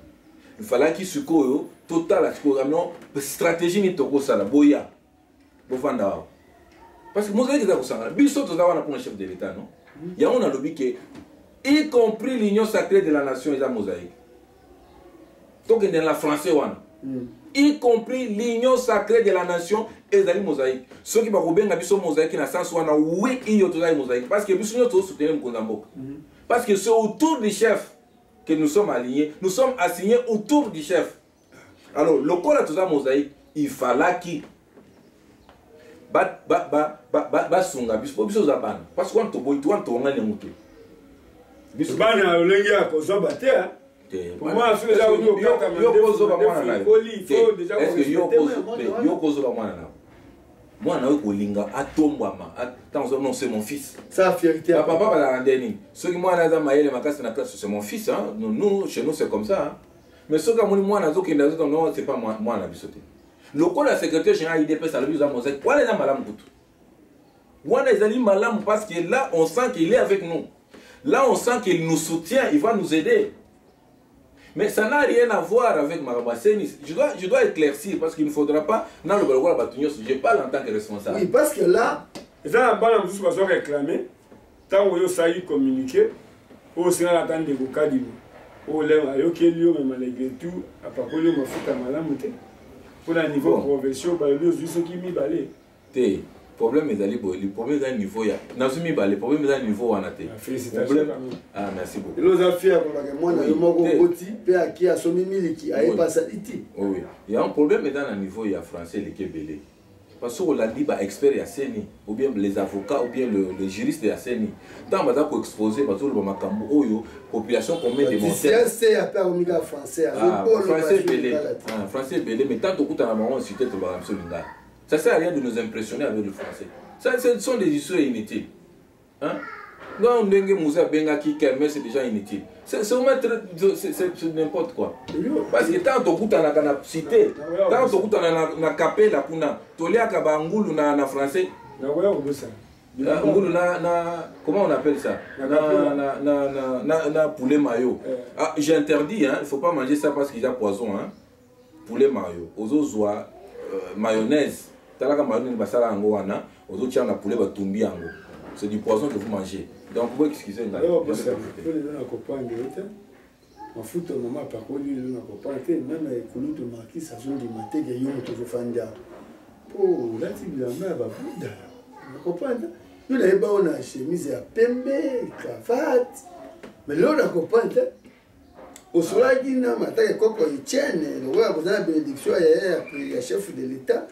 Il fallaki sikoyo totala sikoyo non stratégie nini tokosala. Boya bovanda awa, parce que mosaïque eza kosangana. Biso toza wana mpona chef de l'État. Non, yango nalobi ke y compris l'Union sacrée de la nation eza mosaïque. Tokende na français wana, y compris l'Union sacrée de la nation ezali mosaïque. Soki bakobenga biso mosaïque na sens wana, oui, iyo tozali mosaïque, parce que biso nyonso tozosoutenir mokonzi ya mboka, parce que c'est autour du chef que nous sommes alignés, nous sommes assignés autour du chef. Alors lokola toza mosaïque, il fallaki basunga biso, po biso oza bana, parce que wana toboyi, wana towangani yango te. Biso bana lolenge ya kozoba te. Yo kozoba mwana na yo, yo kozoba mwana na yo, mwana oyo kolinga atombwama ntango, non, c'est mon fils. Sa fierté. Papa bazalaka nde nini? Soki mwana aza mayele makasi na classe, c'est mon fils, hein? Nous, chez nous, c'est comme ça, hein? Mais soki amoni mwana azokende, azoka, non, c'est pas mwana na biso te. Lokola secrétaire général UDPS alobi oza mosaïque, wana eza malamu kutu, wana ezali malamu, parce que là on sent qu'il est avec nous, là on sent qu'il nous soutient, il va nous aider. Mais ça n'a rien à voir avec makambo ya CENI. Je dois éclaircir parce qu'il ne faudra pas naloba lokola bato nyonso. Je parle en tant que responsable. Oui, parce que là Eza na bana mosusu bazo réclame ntango oyo osali communiqué oyo osengaka ata ndeko Kadima oyo lelo ayokeli yo, mais malgré tout apakoli yo mafuta malamu te mpona niveau provincial. Balobi ozwi soki mibale. Te, problème ezali boye, problème eza niveau ya nazwi mibale, problème eza niveau wana te. Félicitations. Ah, merci beaucoup. Lelo oza fier kolobaka mwana yo moko okoti mpe aki asombi miliki, ayeba asali ti. Oui, yango problème eza na niveau ya français eleki ebele, parce que olandi baexpert ya CENI ou bien les avocats ou bien le juriste ya CENI, ntango baza koexpose, bazoloba makambo oyo population combien de se ape akomika français. Français ebele, français ebele, mais tant tokutana bango cité, tolobaka biso lingala. Ça sert à rien de nous impressionner avec le français. Ça, ce sont des histoires inutiles, hein? Non, ndenge Moussa abengaki kermesse, c'est déjà inutile. C'est c'est n'importe quoi. Parce que tant tokutanaka na cité, tant tokutana na kapela kuna, toliaka bangulu na français. Ngulu na, comment on appelle ça, na poulet mayo. Ah, j'interdis, hein, il faut pas manger ça parce qu'il y a poison, hein. Poulet mayo. Ozozwa mayonnaise. Talaka mayonnaise basala yango wana, ozotia na poulet batumbi yango. C'est du poison que vous mangez. Donc, vous excusez. Mafuta mama apakoli lelo na comprendre te, meme kulutu Marquis azondima te ke yo moto ozofandi awa mpo olati bilamba ya babuda, na comprendre yo nayeba oyo na chemise ya pembe, cravate, mais lelo na comprendre te. Osolaki na matake koko Etienne lokola boza na bénédiction ya ya chef de l'État,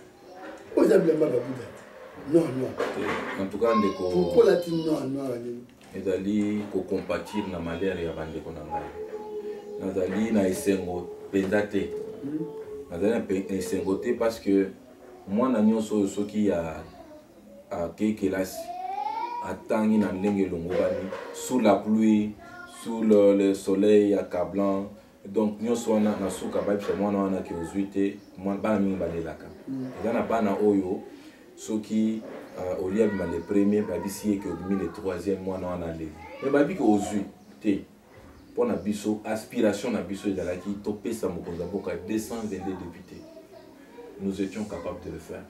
oyo eza bilamba ya babuda te. Non, non. En tout cas ndeko, pourquoi olati noir noir lelo? Ezali kocompatir na malheur ya bandeko na ngai. Nazali na esengo mpenza te, nazali na esengo te parce que mwana nyonso oyo soki akei kelasi, atangi na ndenge elongobani, sous la pluie, sous le soleil accablant, donc nyonso wana, na suka bayebisa mwana wana ke ozwi te. Bana mingi balelaka. Eza na bana oyo soki olia bima le premier, babisi ye ke obimi le troisième, mwana wana aleli, mais bayebi ke ozwi te. Mpo na biso, aspiration na biso ezalaki topesa mokonzi ya mboka 222 députés. Nous étions capables de le faire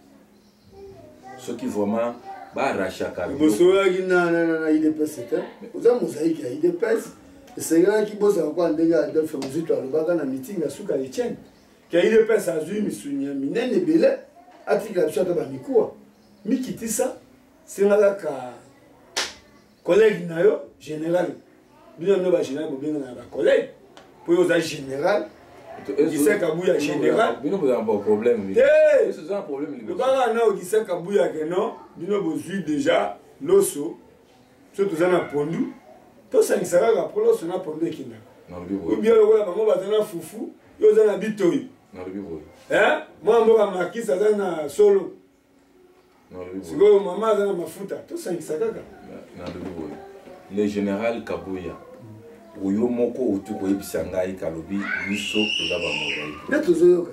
soki vraiment barachaka. Bosololaki na UDPS te? Oza mosaïque ya UDPS, esengelaki bozala kwa ndenge Adolphe Muzito alobaka na meeting ya suka Etienne ke UDPS azwi misuni ya minene ebele, atikela biso ata bamikuwa. Mikitisa, senga kaka collègue na yo général. Bino bino bagénéral bobengana na bacollègue, mpo yo oza général Augustin Kabuya général. Bino bozala ba problème. Te, lobaka na Augustin Kabuya ke non, bino bozwi déjà loso, so toza na pondu, tosangisa kaka mpo loso na pondu ekendaka. Ou bien lokola bango baza na fufu, yo oza na bitoyi, mwana mboka Markis aza na solo, sikoyo mama aza na mafuta, tosangisa kaka. Nalobi boye, le général Kabuya, oyo moko outi koyebisa ngai, kalobi biso toza bamosaïque. Nde tozoyoka,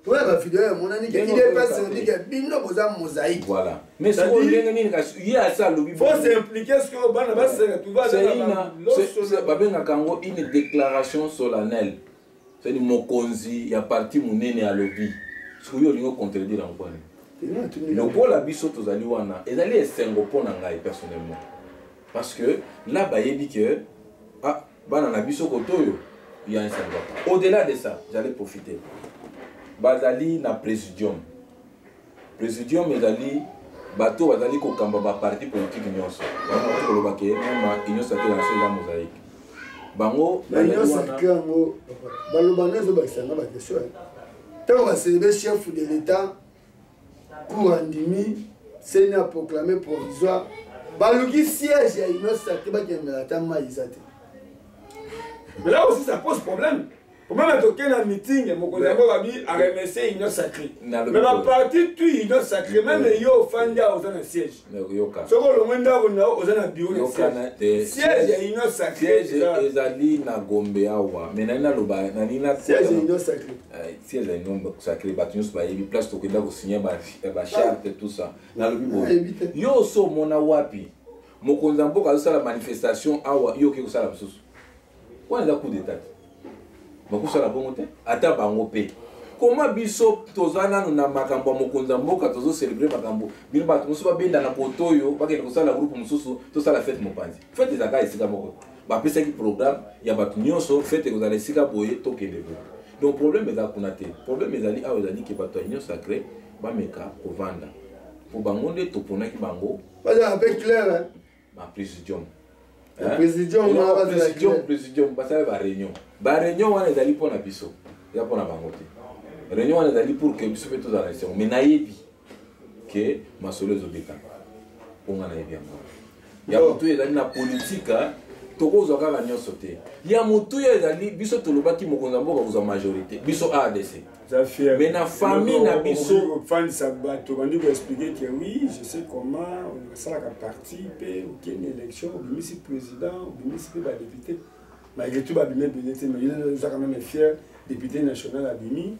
toya bavideo emonani ke UDPS elobi ke bino boza mosaïque. Voilà, mais sikoyo ndenge nini kasi ye asi alobi? Faut s'impliquer sikoyo, bana baseka. Babengaka yango une déclaration solennelle, c'est-à-dire mokonzi ya parti monene alobi. Sikoyo olingi ocontredire yango mpo nini? Lokola biso tozali wana, ezali esengo mpo na ngai personnellement, parce que là bayebi ke ah, bana na biso kote oyo ya un ça ne va pas. Au-delà de ça, j'allais profiter, bazali na présidium. Présidium ezali bato bazali kokamba baparti politique nyonso. Bango koloba ke même Union sacrée na eza mosaïque, bango. Union sacrée yango baloba nde ezobakisanga baquestion. Ntango bacélébrer chef de l'État, cour andimi, CENI a proclamé provisoire, baluki siège ya Union sacrée, bakendela ata mai eza te. Mais là aussi ça pose problème. Omema tokei na meeting, mokonzi yango babi aremercie Union sacrée, mais baparti tu Union sacrée, même yo ofandi awa, oza na siège. Soki olongwe ndako na yo, oza na bureau na siège, siège ya Union sacrée. Ezali na Gombe awa, mais nani naloba nani na siège ya Union sacrée? Siège ya Union sacrée, bato nyonso bayebi place tokenda kosigne bacharte, tout ça. Nalobi boye, yo oso omona wapi mokonzi ya mboka azosala manifestation awa, yo okoki kosala mosusu? Wana eza coup d'état te, bakosala bongo te. Ata bango mpe koma biso toza nanu na makambo ya mokonzi ya mboka, tozocélébrer makambo. Bino bato mosusu babenda na koto oyo, bakende kosala groupe mosusu, tosala fête mopanzi. Fête ezalaka esika moko, bapesaki programme ya bato nyonso, fête ekozala esika boye, tokende boye. Donc problème eza kuna te, problème ezali awa, ezali ke bato ya Union sacrée bameka kovanda, mpo bango nde toponaki bango. Bazala mpe clair. Baprésidium. Présidium. Présidium basala baréunion. Baréunion wana ezali mpo na biso, eza mpo na bango te. Réunion wana ezali pour ke biso mpe tozala na esengo. Mais nayebi ke masolo ezobetama, mpo nga nayebi yango. Ya motuya ezali na politika, tokozwa kaka nyonso te. Ya motuya ezali biso tolobaki mokonzi ya mboka kozwa majorité, biso ADC. Mais na famille na biso ofandisa bato, bandi koexpliquer ke oui, je sais comment osalaka parti mpe okende élection, obimisi président, obimisi mpe badéputé. Malgré tout babimi ebele te, mais oza quand même fier: député national abimi,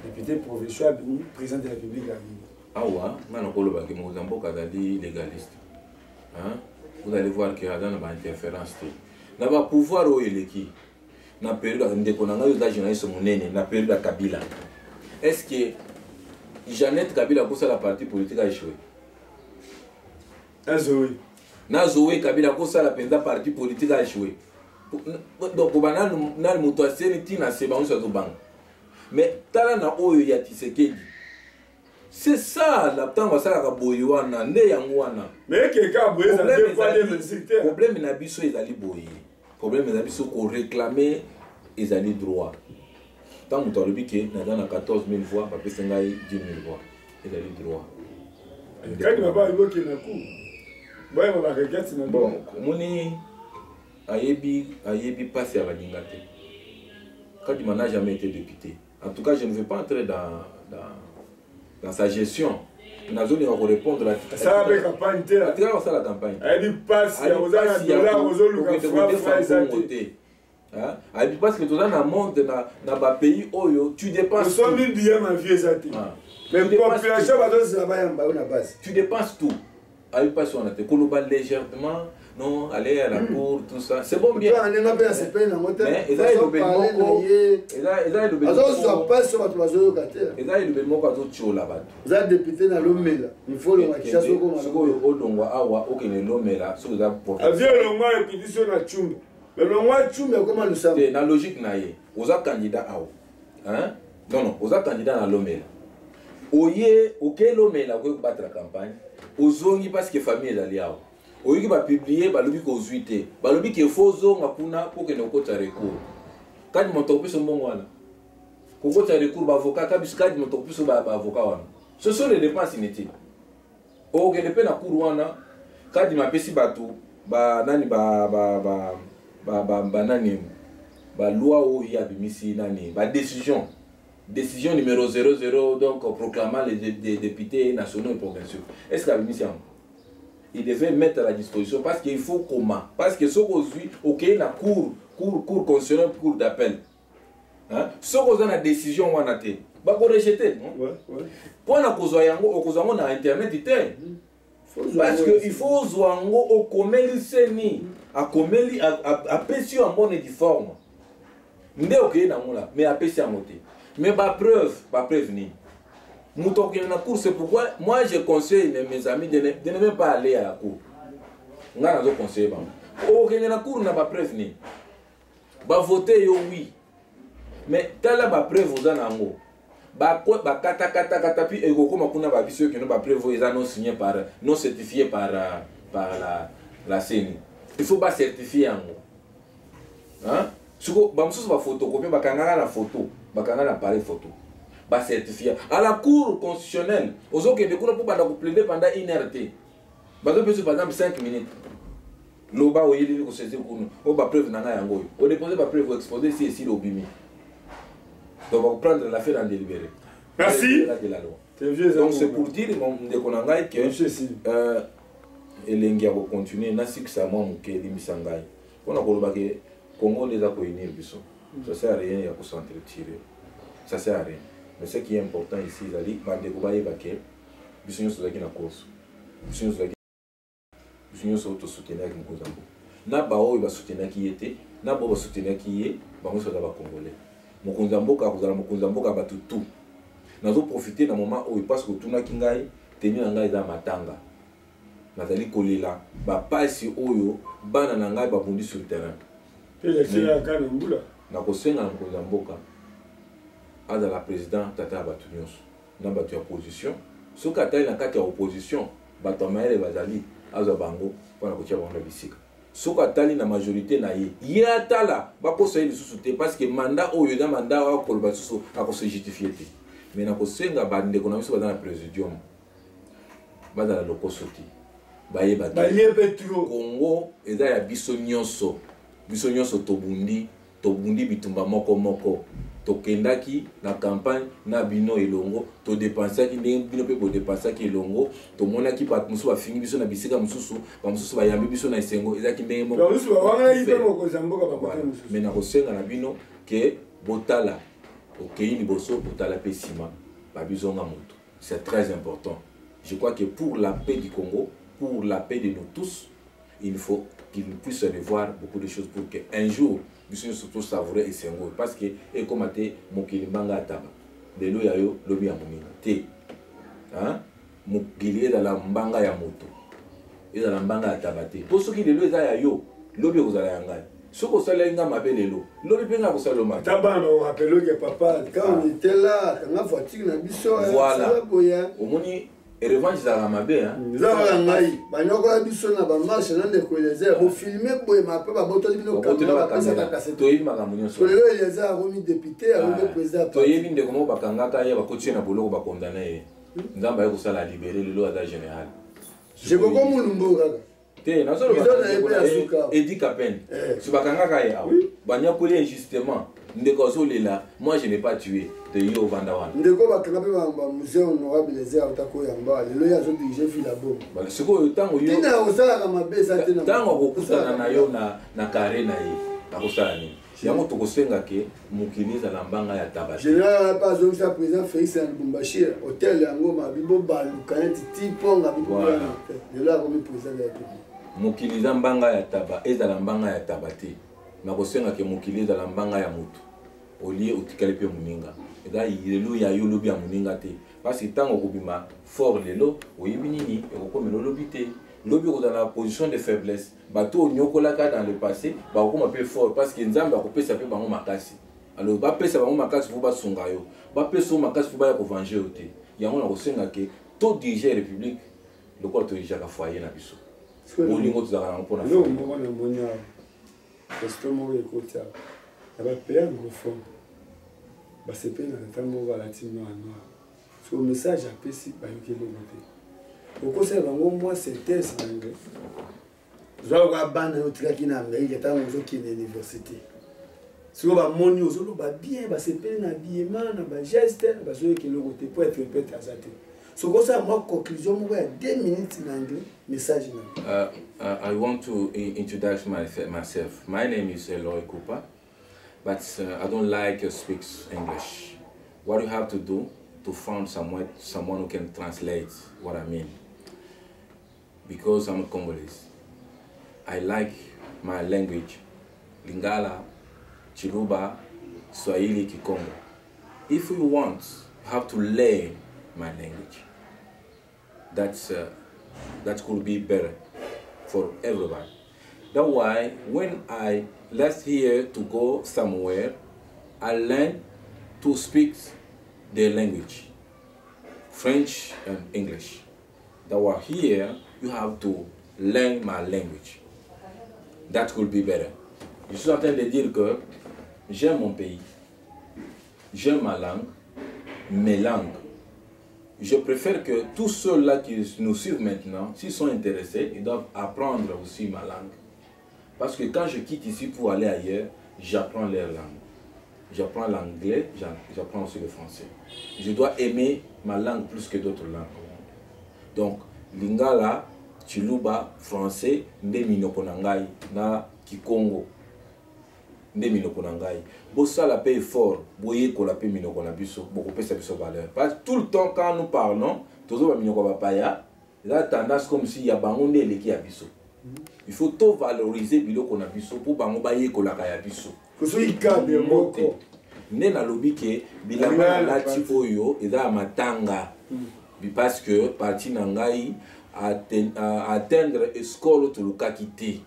député provincial abimi, président de la République abimi. Awa nga nakolobaki mokonzi ya mboka azali légaliste. Vous allez voir ke aza na bainterférence te na bapouvoir oyo eleki na période. Ndeko na ngai, oza journaliste monene, na période ya Kabila, est ce que Jeannette Kabila akosala parti politique aéchoué? Na Zoe. Na Zoe Kabila akosala mpenza parti politique aéchoué? Donc kobanda nani moto aseni ntina se bango nyonso azobanga. Mais tala na oyo ya Tshisekedi, c'est ça la ntango asalaka boye wana nde yango wana. Mais ekeka boye eza deux poids deux mesures te. Problème na biso ezali boye, problème eza biso koréclame ezali droit. Ntango moto alobi ke naza na 14 000 voix, bapesi ngai 10 000 voix, ezali droit. Kadi baba ayebokende ku boyeba baregrete na bon omoni ayebi mpasi ya baninga te. Kadima n'a jamais été député. En tout cas, je ne veux pas entrer dans sa gestion. Nazolinga korépondre. Asala mpe campagne te. Atikala kosala campagne. Ayebi mpasi ya koza na dollar, ozoluka fra eza te. Ayebi parce que toza na monde na bapays oyo tu dépenses. Osombi billet, ma vie eza te, mais population bazozela bayamba yo na base. Tu dépenses tout. Ayebi mpasi wana te. Koloba légèrement, non, aller à la cour, tout ça, c'est bon, bien. Ndenge mpe asepeli nango te. Eza elobeli moko, eza elobeli. Azozwa mpasi oyo bato bazoyoka te. Eza elobeli moko azotiola bato. Oza député na Lomela, il faut olongwa Kinshasa okoma. Sikoyo olongwa awa okende Lomela, soki oza avi elongwa ekiti so na Tshumbe, elongwa Tshumbe akoma Lusambo. Te, na logique na ye, oza candidat awa, hein? Non, non, oza candidat na Lomela, oye oke Lomela, okoki kobattre campagne, ozongi parce que famille ezali awa. Oyoki bapublier, balobi kozwi te, balobi ke fo ozonga kuna mpo okende kokota recours. Kadi moto akopesa mbongo wana kokota recours, baavocat ka biso, kadi moto akopesa baavocat wana, ce sont des dépenses inutiles. Okokende mpe na cour wana, Kadima apesi bato banani banani baloi oyo ye abimisi, nani, badécision, décision numéro 00, donc proclamant les députés nationaux et provinciaux. Est ce que abimisi yango? Il devait mettre à la disposition, parce qu'il faut comment, parce que soki ozwi okei na cour constitutionnelle, cour d'appel, hein? Soki oza na décision wana te, bakorejeter. Mpo na kozwa yango, okozwa yango na internet te, parce que il faut ozwa yango okomeli CENI, akomeli, apesi yo en bonne et due forme nde okei nango la. Mais apesi yango te, mais bapreuve nini moto akokende na cour? C'est pourquoi moi je conseille mes amis de ne même pas aller à la cour. Ngai nazo conseiller bango, okokende na cour na bapreuve nini? Bavote yo, oui, mais tala bapreuve oza na yango, bakatakatakata mpi ekokóma kuna, babiso okende, bapreuve oyo eza non signé par, non certifié par la CENI. Il faut bacertifie yango. Siko bamosusu bafotocopie, bakangaka na photo, bakanga na appareil photo, bacertifie à la cour constitutionnelle. Ozokende kuna mpo banda koplaider pendant une heure te, bazopesa par exemple 5 minutes, loba oyeleli kosaisir kuna oyo bapreuve na ngai yango oyo, odépose bapreuve, oexpose, si esili, obimi. Donc bakoprendre l'affaire en délibéré. Merci. De la loi. Donc c'est pour dire, ndeko na ngai, ke elengi ya kocontinue nasikisa mwa moke, elimbisa ngai mpona koloba ke Congo nde eza kounir biso. Ça sert à rien ya kos'entretuer, ça sert à rien. Mais ce qui est important ici ezali bandeko bayeba ke biso nyonso tozalaki na course, biso nyonso tozalaki, biso nyonso tosoutenaki mokonzi ya mboka, na baoyo basoutenaki ye te, na baoyo basoutenaki ye, bango nyonso baza bacongolais. Mokonzi ya mboka akozala mokonzi ya mboka ya bato tout. Nazoprofite na moment oyo parce que otunaki ngai, teni na ngai eza matanga, nazali kolela bapasi oyo bana na ngai babundi sur terrain. Nakosenga na mokonzi ya mboka azala président tata ya bato nyonso, na bato ya opposition. Soki atali na kati ya opposition bato ya mayele bazali, azwa bango mpona kotia bango na bisika. Soki atali na majorité na ye, ye atala bakosa ye lisusu te, parce que mandat oyo eza mandat oyo akoloba lisusu akose justifie te. Mais nakosenga bandeko na biso baza na présidium bazala lokoso te, bayeba Congo eza ya biso nyonso. Biso nyonso tobundi, tobundi bitumba moko moko, tokendaki na campagne na bino elongo, todépensaki ndenge bino mpe bodépensaki elongo. Tomonaki bato mosusu bafingi biso na bisika mosusu, bamosusu bayambi biso na esengo, ezalaki ndenge moko. Mais nakosenga na bino ke botala okei liboso, botala mpe nsima, babizonga moto. C'est très important. Je crois que pour la paix du Congo, pour la paix de nous tous, il faut qu'il puisse revoir beaucoup de choses pour qu'un jour biso nyonso tosavoure esengo, parce que ekóma te mokili mbanga ya taba, lelo ya yo, lobi ya moninga te. Mokili ezala mbanga ya moto, ezala mbanga ya taba te, mpo soki lelo eza ya yo, lobi ekozala ya ngai. Soki osaleli nga mabe lelo, lobi mpe nga kosala yo mabe. Ata bana bakorapele ke papa, quand on était là, kanga voiture na biso, voilà, omoni revanche ezalaka mabe. Eza kaka ngai banyokola biso na bamarche na ndeko Eliezer, bofilme boye mape, babotoli bino kamera, bapesaka kasete. Toyebi makambo nyonso. Lelo Eliezer akomi député, akomi président. Toyebi ndeko moko bakangaka ye, bakoti ye na boloko, bakondane ye, Nzambe aye kosala libere, lelo aza général. Jekoko Mulumbo kaka. Te, nazoloba Edi Kapen, so bakangaka ye awa, banyakoli injustement, ndeko azolela: "Moi, je n'ai pas tué." Te, yo ovanda wana. Ndeko bakanga mpe bamusée, honorable Eliezer auta koyamba, lelo ye azodirige ville ya Boma. Sikoyo ntango yo ntina ya kosalaka mabe eza te. Ntango akokutana na yo na carré na ye, akosala nini? Yango tokosenga ke mokili ezala mbanga ya taba. Général mpe azongisa président Félix na Lubumbashi, hotel yango mabi bobaluka neti ti mponga biboyana, lelo akomi président ya République. Mokili eza mbanga ya taba, ezala mbanga ya taba te. Nakosenga ke mokili ezala mbanga ya motu, olie otikali mpe moninga. Eza lelo ya yo, lobi ya moninga te, parce que ntango okobima fort lelo, oyebi nini ekokomela olobi te. Lobi okozala na position de faiblesse, bato oyo onyokolaka dans le passé bakokoma mpe fort, parce que Nzambe akopesa mpe bango makasi. Alors bapesa bango makasi fo basunga yo, bapesa yo makasi fo baya kovange yo te. Yango nakosenga ke todirige république lokola todirigeaka foyer na biso, bolingo tozalaka nango mpona. Eloko moko namoni awa, question moko ekoti awa: na bapays anglophone, basepeli na tata moko alati noir noir, so message apesi, bayoki eloko te. Okosala bango mwa synthèse na anglais? Zwa lokola bana yo otikaki na Amérique ntango ozokende université, sikoyo bamoni ozoloba bien, basepeli na habillement, na bageste, bazoyoka eloko te po interprète aza te. Soki osala mwa conclusion moko ya 2 minutes na anglais, message na. I want to introduce myself. My name is Eloy Cooper, but I don't like to speak English. What you have to do to find someone who can translate what I mean. Because I'm a Congolese, I like my language, Lingala, Chiluba, Swahili, Kikongo. If you want, you have to learn my language. That could be better for everybody. That's why when I left here to go somewhere, I learned to speak their language, French and English. That were here, you have to learn my language. That could be better. Je suis en train de dire que j'aime mon pays, j'aime ma langue, mes langues. Je préfère que tous ceux-là qui nous suivent maintenant, s'ils sont intéressés, ils doivent apprendre aussi ma langue. Parce que quand je quitte ici pour aller ailleurs, j'apprends leur langue. J'apprends l'anglais, j'apprends aussi le français. Je dois aimer ma langue plus que d'autres langues. Donc, Lingala, Chiluba, français, nde minoko na ngai, na Kikongo, nde minoko na ngai. Bosala mpe effort, boyekola mpe minoko na biso, bokopesa biso valeur. Parce que tout le temps quand nous parlons, tozoba minoko ya bapaya, eza tendance comme si ya bango nde eleki ya biso. Il faut to valoriser biloko na biso mpo bango bayekolaka ya biso. Soki cadre moko. Nde nalobi ke bilamba nalati oyo eza ya matanga, parce que parti na ngai atteindre score tolukaki te.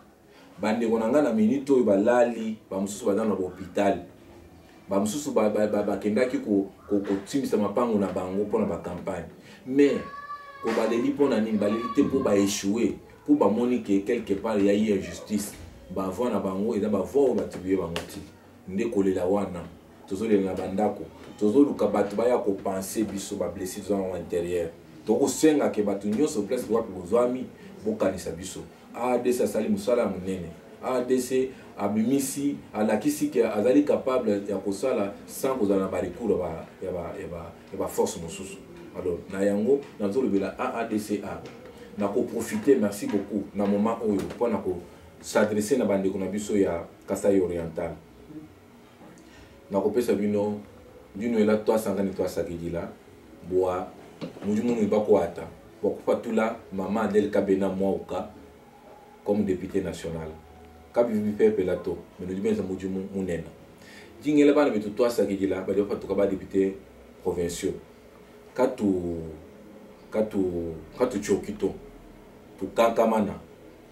Bandeko na ngai na minute oyo balali, bamosusu baza na bahôpital, bamosusu bakendaki kotimisa mapango na bango mpona bacampagne. Mais ko baleli mpona nini? Baleli te mpo baéchoué, mpo bamoni ke quelque part ya ye injustice. Bavoix na bango eza bavoix oyo baattribué bango ti nde kolela wana. Tozolela na bandako, tozoluka bato baya kopense biso bablessé toza nango intérieur. Tokosenga ke bato nyonso, place wapi bozwami, bokanisa biso. AADC asali mosala ya monene. AADC abimisi, alakisi ke azali capable ya kosala sans kozala na barecours ya baforce mosusu. Alors na yango nazolobela AADCA, nakoprofite, merci beaucoup, na moment oyo mpona kos'adresse na bandeko na biso ya Kasai Oriental. Nakopesa bino ndino ela twasangani, twasakidila bwa mudimu munu bakwata bwa kupatula mama Adele Kabena Mwauka comme député national. Kabi bipepela to me nudi benza mudimu munene. Dingela bana betu twasakidila badi bapatuka ba député provinciaux, katu katu katutyoki to tukankamana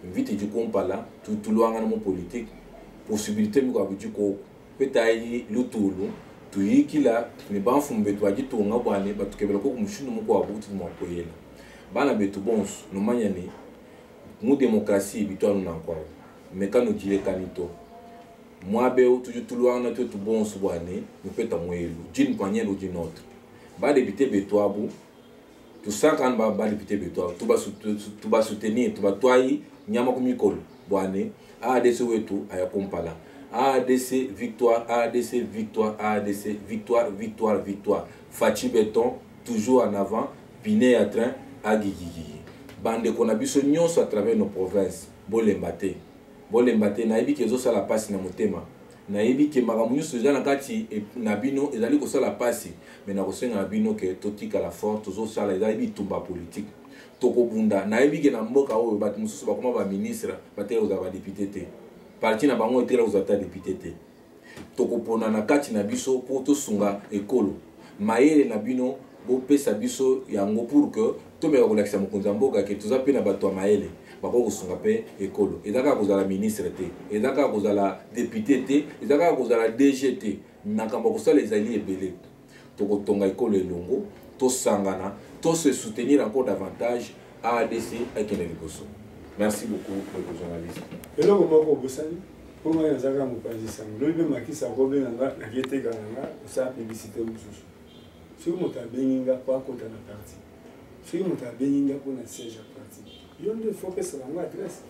mvita idi kumpala, tulwangana mu politique. Possibilité mikuabu idi koku. Petayi lutulu, tuyikila ne bamfumu betu ba ditunga bua ne batukebela koku mushindu mukuabu utudi mua kuela. Bana betu bonso, numanye ne, mu demokrasi bitu anu nanku awu. Mais kanudilekani to. Muaba eu tudi tuluangana tuetu bonso bua ne nupeta muelu d'une manière ou d'une autre. Ba député betu abu, tusanka anu ba député betu abu, tuba soutenir, tubatuayi nyama ku mikolo bua ne AADC wetu aya kumpala. AADC victoire, AADC victoire, AADC victoire, victoire, victoire. Fatshi Béton toujours en avant, pine ya train agigigigi. Bandeko na biso nyonso à travers nos provinces, bolemba te. Bolemba te, nayebi ke ezosala pasi na motema. Nayebi ke makambo nyonso eza na kati na bino ezali kosala pasi, mais nakosenga na bino ke totikala fort, tozosala ezali bitumba politique. Tokobunda, nayebi ke na mboka oyo bato mosusu bakoma ba ministre, batela kozala ba député te. Parti na bango etela kozala ta député te. Tokopona na kati na biso po tosunga ekolo. Mayele na bino bopesa biso yango pour que tomeka kolakisa mokonzi ya mboka ke toza pe na bato ya mayele bakoki kosunga pe ekolo. Eza kaka kozala ministre te, eza kaka kozala député te, eza kaka kozala DG te. Makambo ya kosala ezali ebele. Tokotonga ekolo elongo, tosangana, to se soutenir encore davantage. AADC akende liboso. Merci beaucoup, ndeko journaliste. Eloko moko obosani, mpo ngai nazalaka mopanzi sango. Lobi mpe Makisa akobenga nga, naketeka na nga kosala publicité mosusu. Soki moto abengi nga mpo akota na parti, soki moto abengi nga mpo na siège ya parti, yo nde faut opesa bango adresse.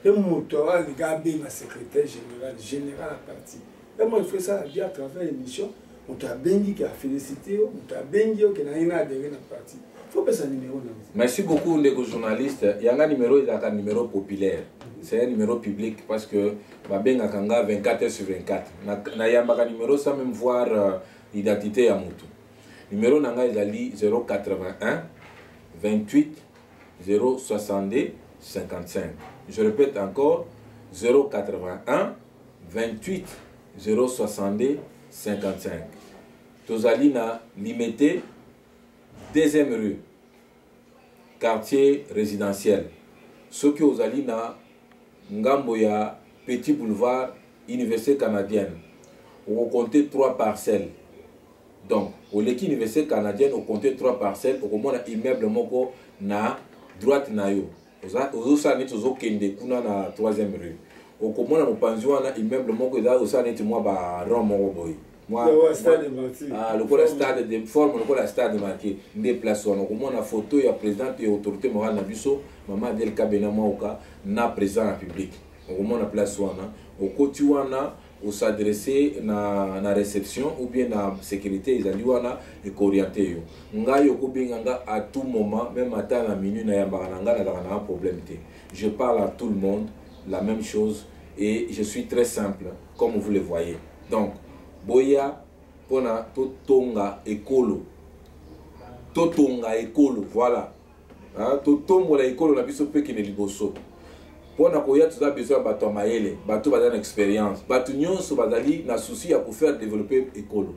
Mpe moto alinga abenga secrétaire général, général ya parti. Et moi, il faut ça bien à travers l'émission. Moto abengi ke afélicité yo, moto abengi yo ke na ye na adhéré na parti. Faut pesa numéro na yo. Merci beaucoup ndeko journaliste. Yanga numéro ezalaka numéro populaire. C'est un numéro public parce que babengaka nga 24 heures sur 24. Na yambaka numéro sans même voir identité ya moto. Numéro na nga ezali 081 28 062 55. Je répète encore 081 28 062 55. Tozali na Limete, 2e rue, quartier résidentiel. Soki ozali na ngambo ya Petit Boulevard, Université canadienne, okocompter 3 parcelles. Donc, oleki Université canadienne, okocompter 3 parcelles, okomona immeuble moko na droite na yo. Ozosala neti ozokende kuna na 3e rue. Okomona mopanzi wana immeuble moko eza osala neti mwa ba rond moko boye. Mwa, Ouais, ouais, stade mwa, martyr. Ah, lokola stade de forme, lokola stade martyr. Nde place wana okomona photo ya présidente et autorité morale na biso, Mama Adèle Kabena Mauka, na président ya République. Okomona place wana, okoti wana, os'adresser na réception ou bien na sécurité ezali wana ekorienter yo. Ngai okobenga nga à tout moment, même ata na minuit na yambaka na nga, nazalaka na un problème te. Je parle à tout le monde la même chose et je suis très simple comme vous le voyez. Donc boya pona totonga ekolo. Totonga ekolo, voilà. Hein, totombola ekolo na biso pe kende liboso. Pona koya toza besoin ya bato ya mayele, bato baza na expérience, bato nyonso bazali na souci ya kofaire développer ekolo.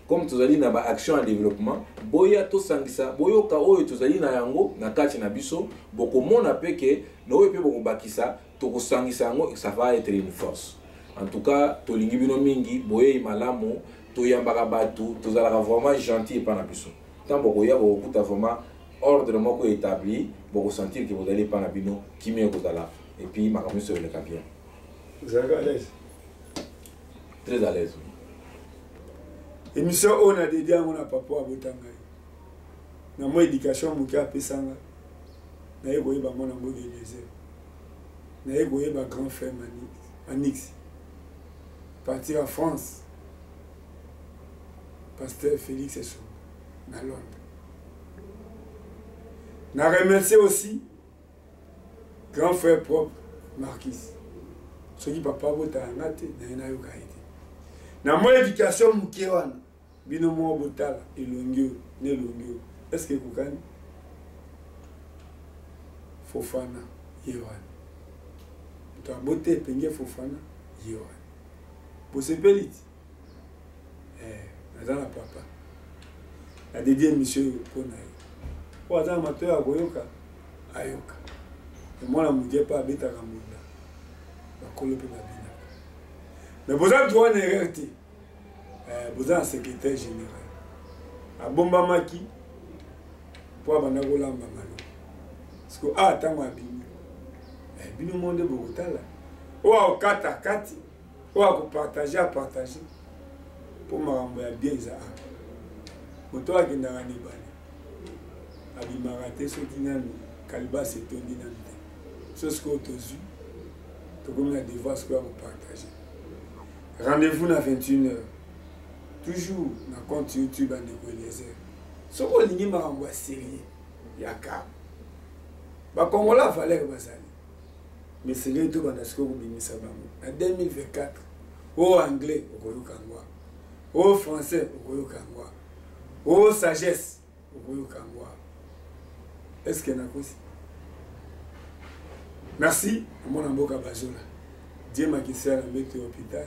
Comme tozali na ba action ya développement, boya tosangisa, boyoka oyo tozali na yango na kati na biso, bokomona pe ke na oyo pe bokobakisa, tokosangisa yango, ça va être une force. En tout cas, tolingi bino mingi, boyei malamu, toyambaka bato, tozalaka vraiment gentil epa na biso. Tant bokoya bokokuta vraiment ordre moko établi, bokosentir ke bozali epa na bino, kimia ekozala, et puis makambo nyonso eleka bien. Vous êtes à l'aise? Très à l'aise. Émission oyo na dédié yango na papa abota ngai. Na mwa éducation moke apesa nga. Naye koyeba mwana mboka Eliezer. Naye koyeba grand frère Manix. Partir en France. Pasteur Félix Essomba na Londres. Na remercier aussi grand frère propre Marquis. Soki papa botala nga te, naye nayoka ye te. Na mwa éducation moke wana, bino moko botala elongi oyo na elongi oyo. Est-ce que ekokani? Fofana ye wana. Moto abote epenge Fofana ye wana. Bosepeli ti? Naza na papa. Na dédié émission oyo mpo na ye. Oyo aza na matoyi ya koyoka, ayoka. Mwana moke mpe abetaka mbunda, bakolo mpe babinaka. Mais boza droit na erreur te. Eh, boza na secrétaire général. Abombamaki mpo abanda kolamba maloba. Siko a ah, ntango abimi. Eh, bino mo nde bokotala. Oyo akokata kati, oyo akopartage apartage. Mpo makambo ya bien eza awa. Moto oyo akendaka na ebale abimaka te soki nanu kalibasi etondi nanu te. So sikoyo tozwi tokomi na devoir sikoyo ya kopartage. Rendez-vous na 21h toujours na compte YouTube ya ndeko Eliezer. Soki olingi makambo ya sérieux yaka. Bakongola valeur bazali. Mais esengeli tobanda sikoyo kobimisa bango na 2024. Oyo anglais okoyoka yango, oyo français okoyoka yango, oyo sagesse okoyoka yango. Est-ce que nakosi? Merci mwana mboka Bazola. Dieu makisia na mbeto ya hôpital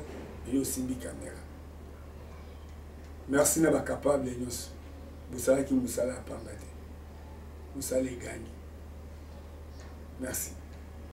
yo osimbi kamera. Merci na bacapable nyonso bosalaki mosala ya pamba te, mosala egangi. Merci.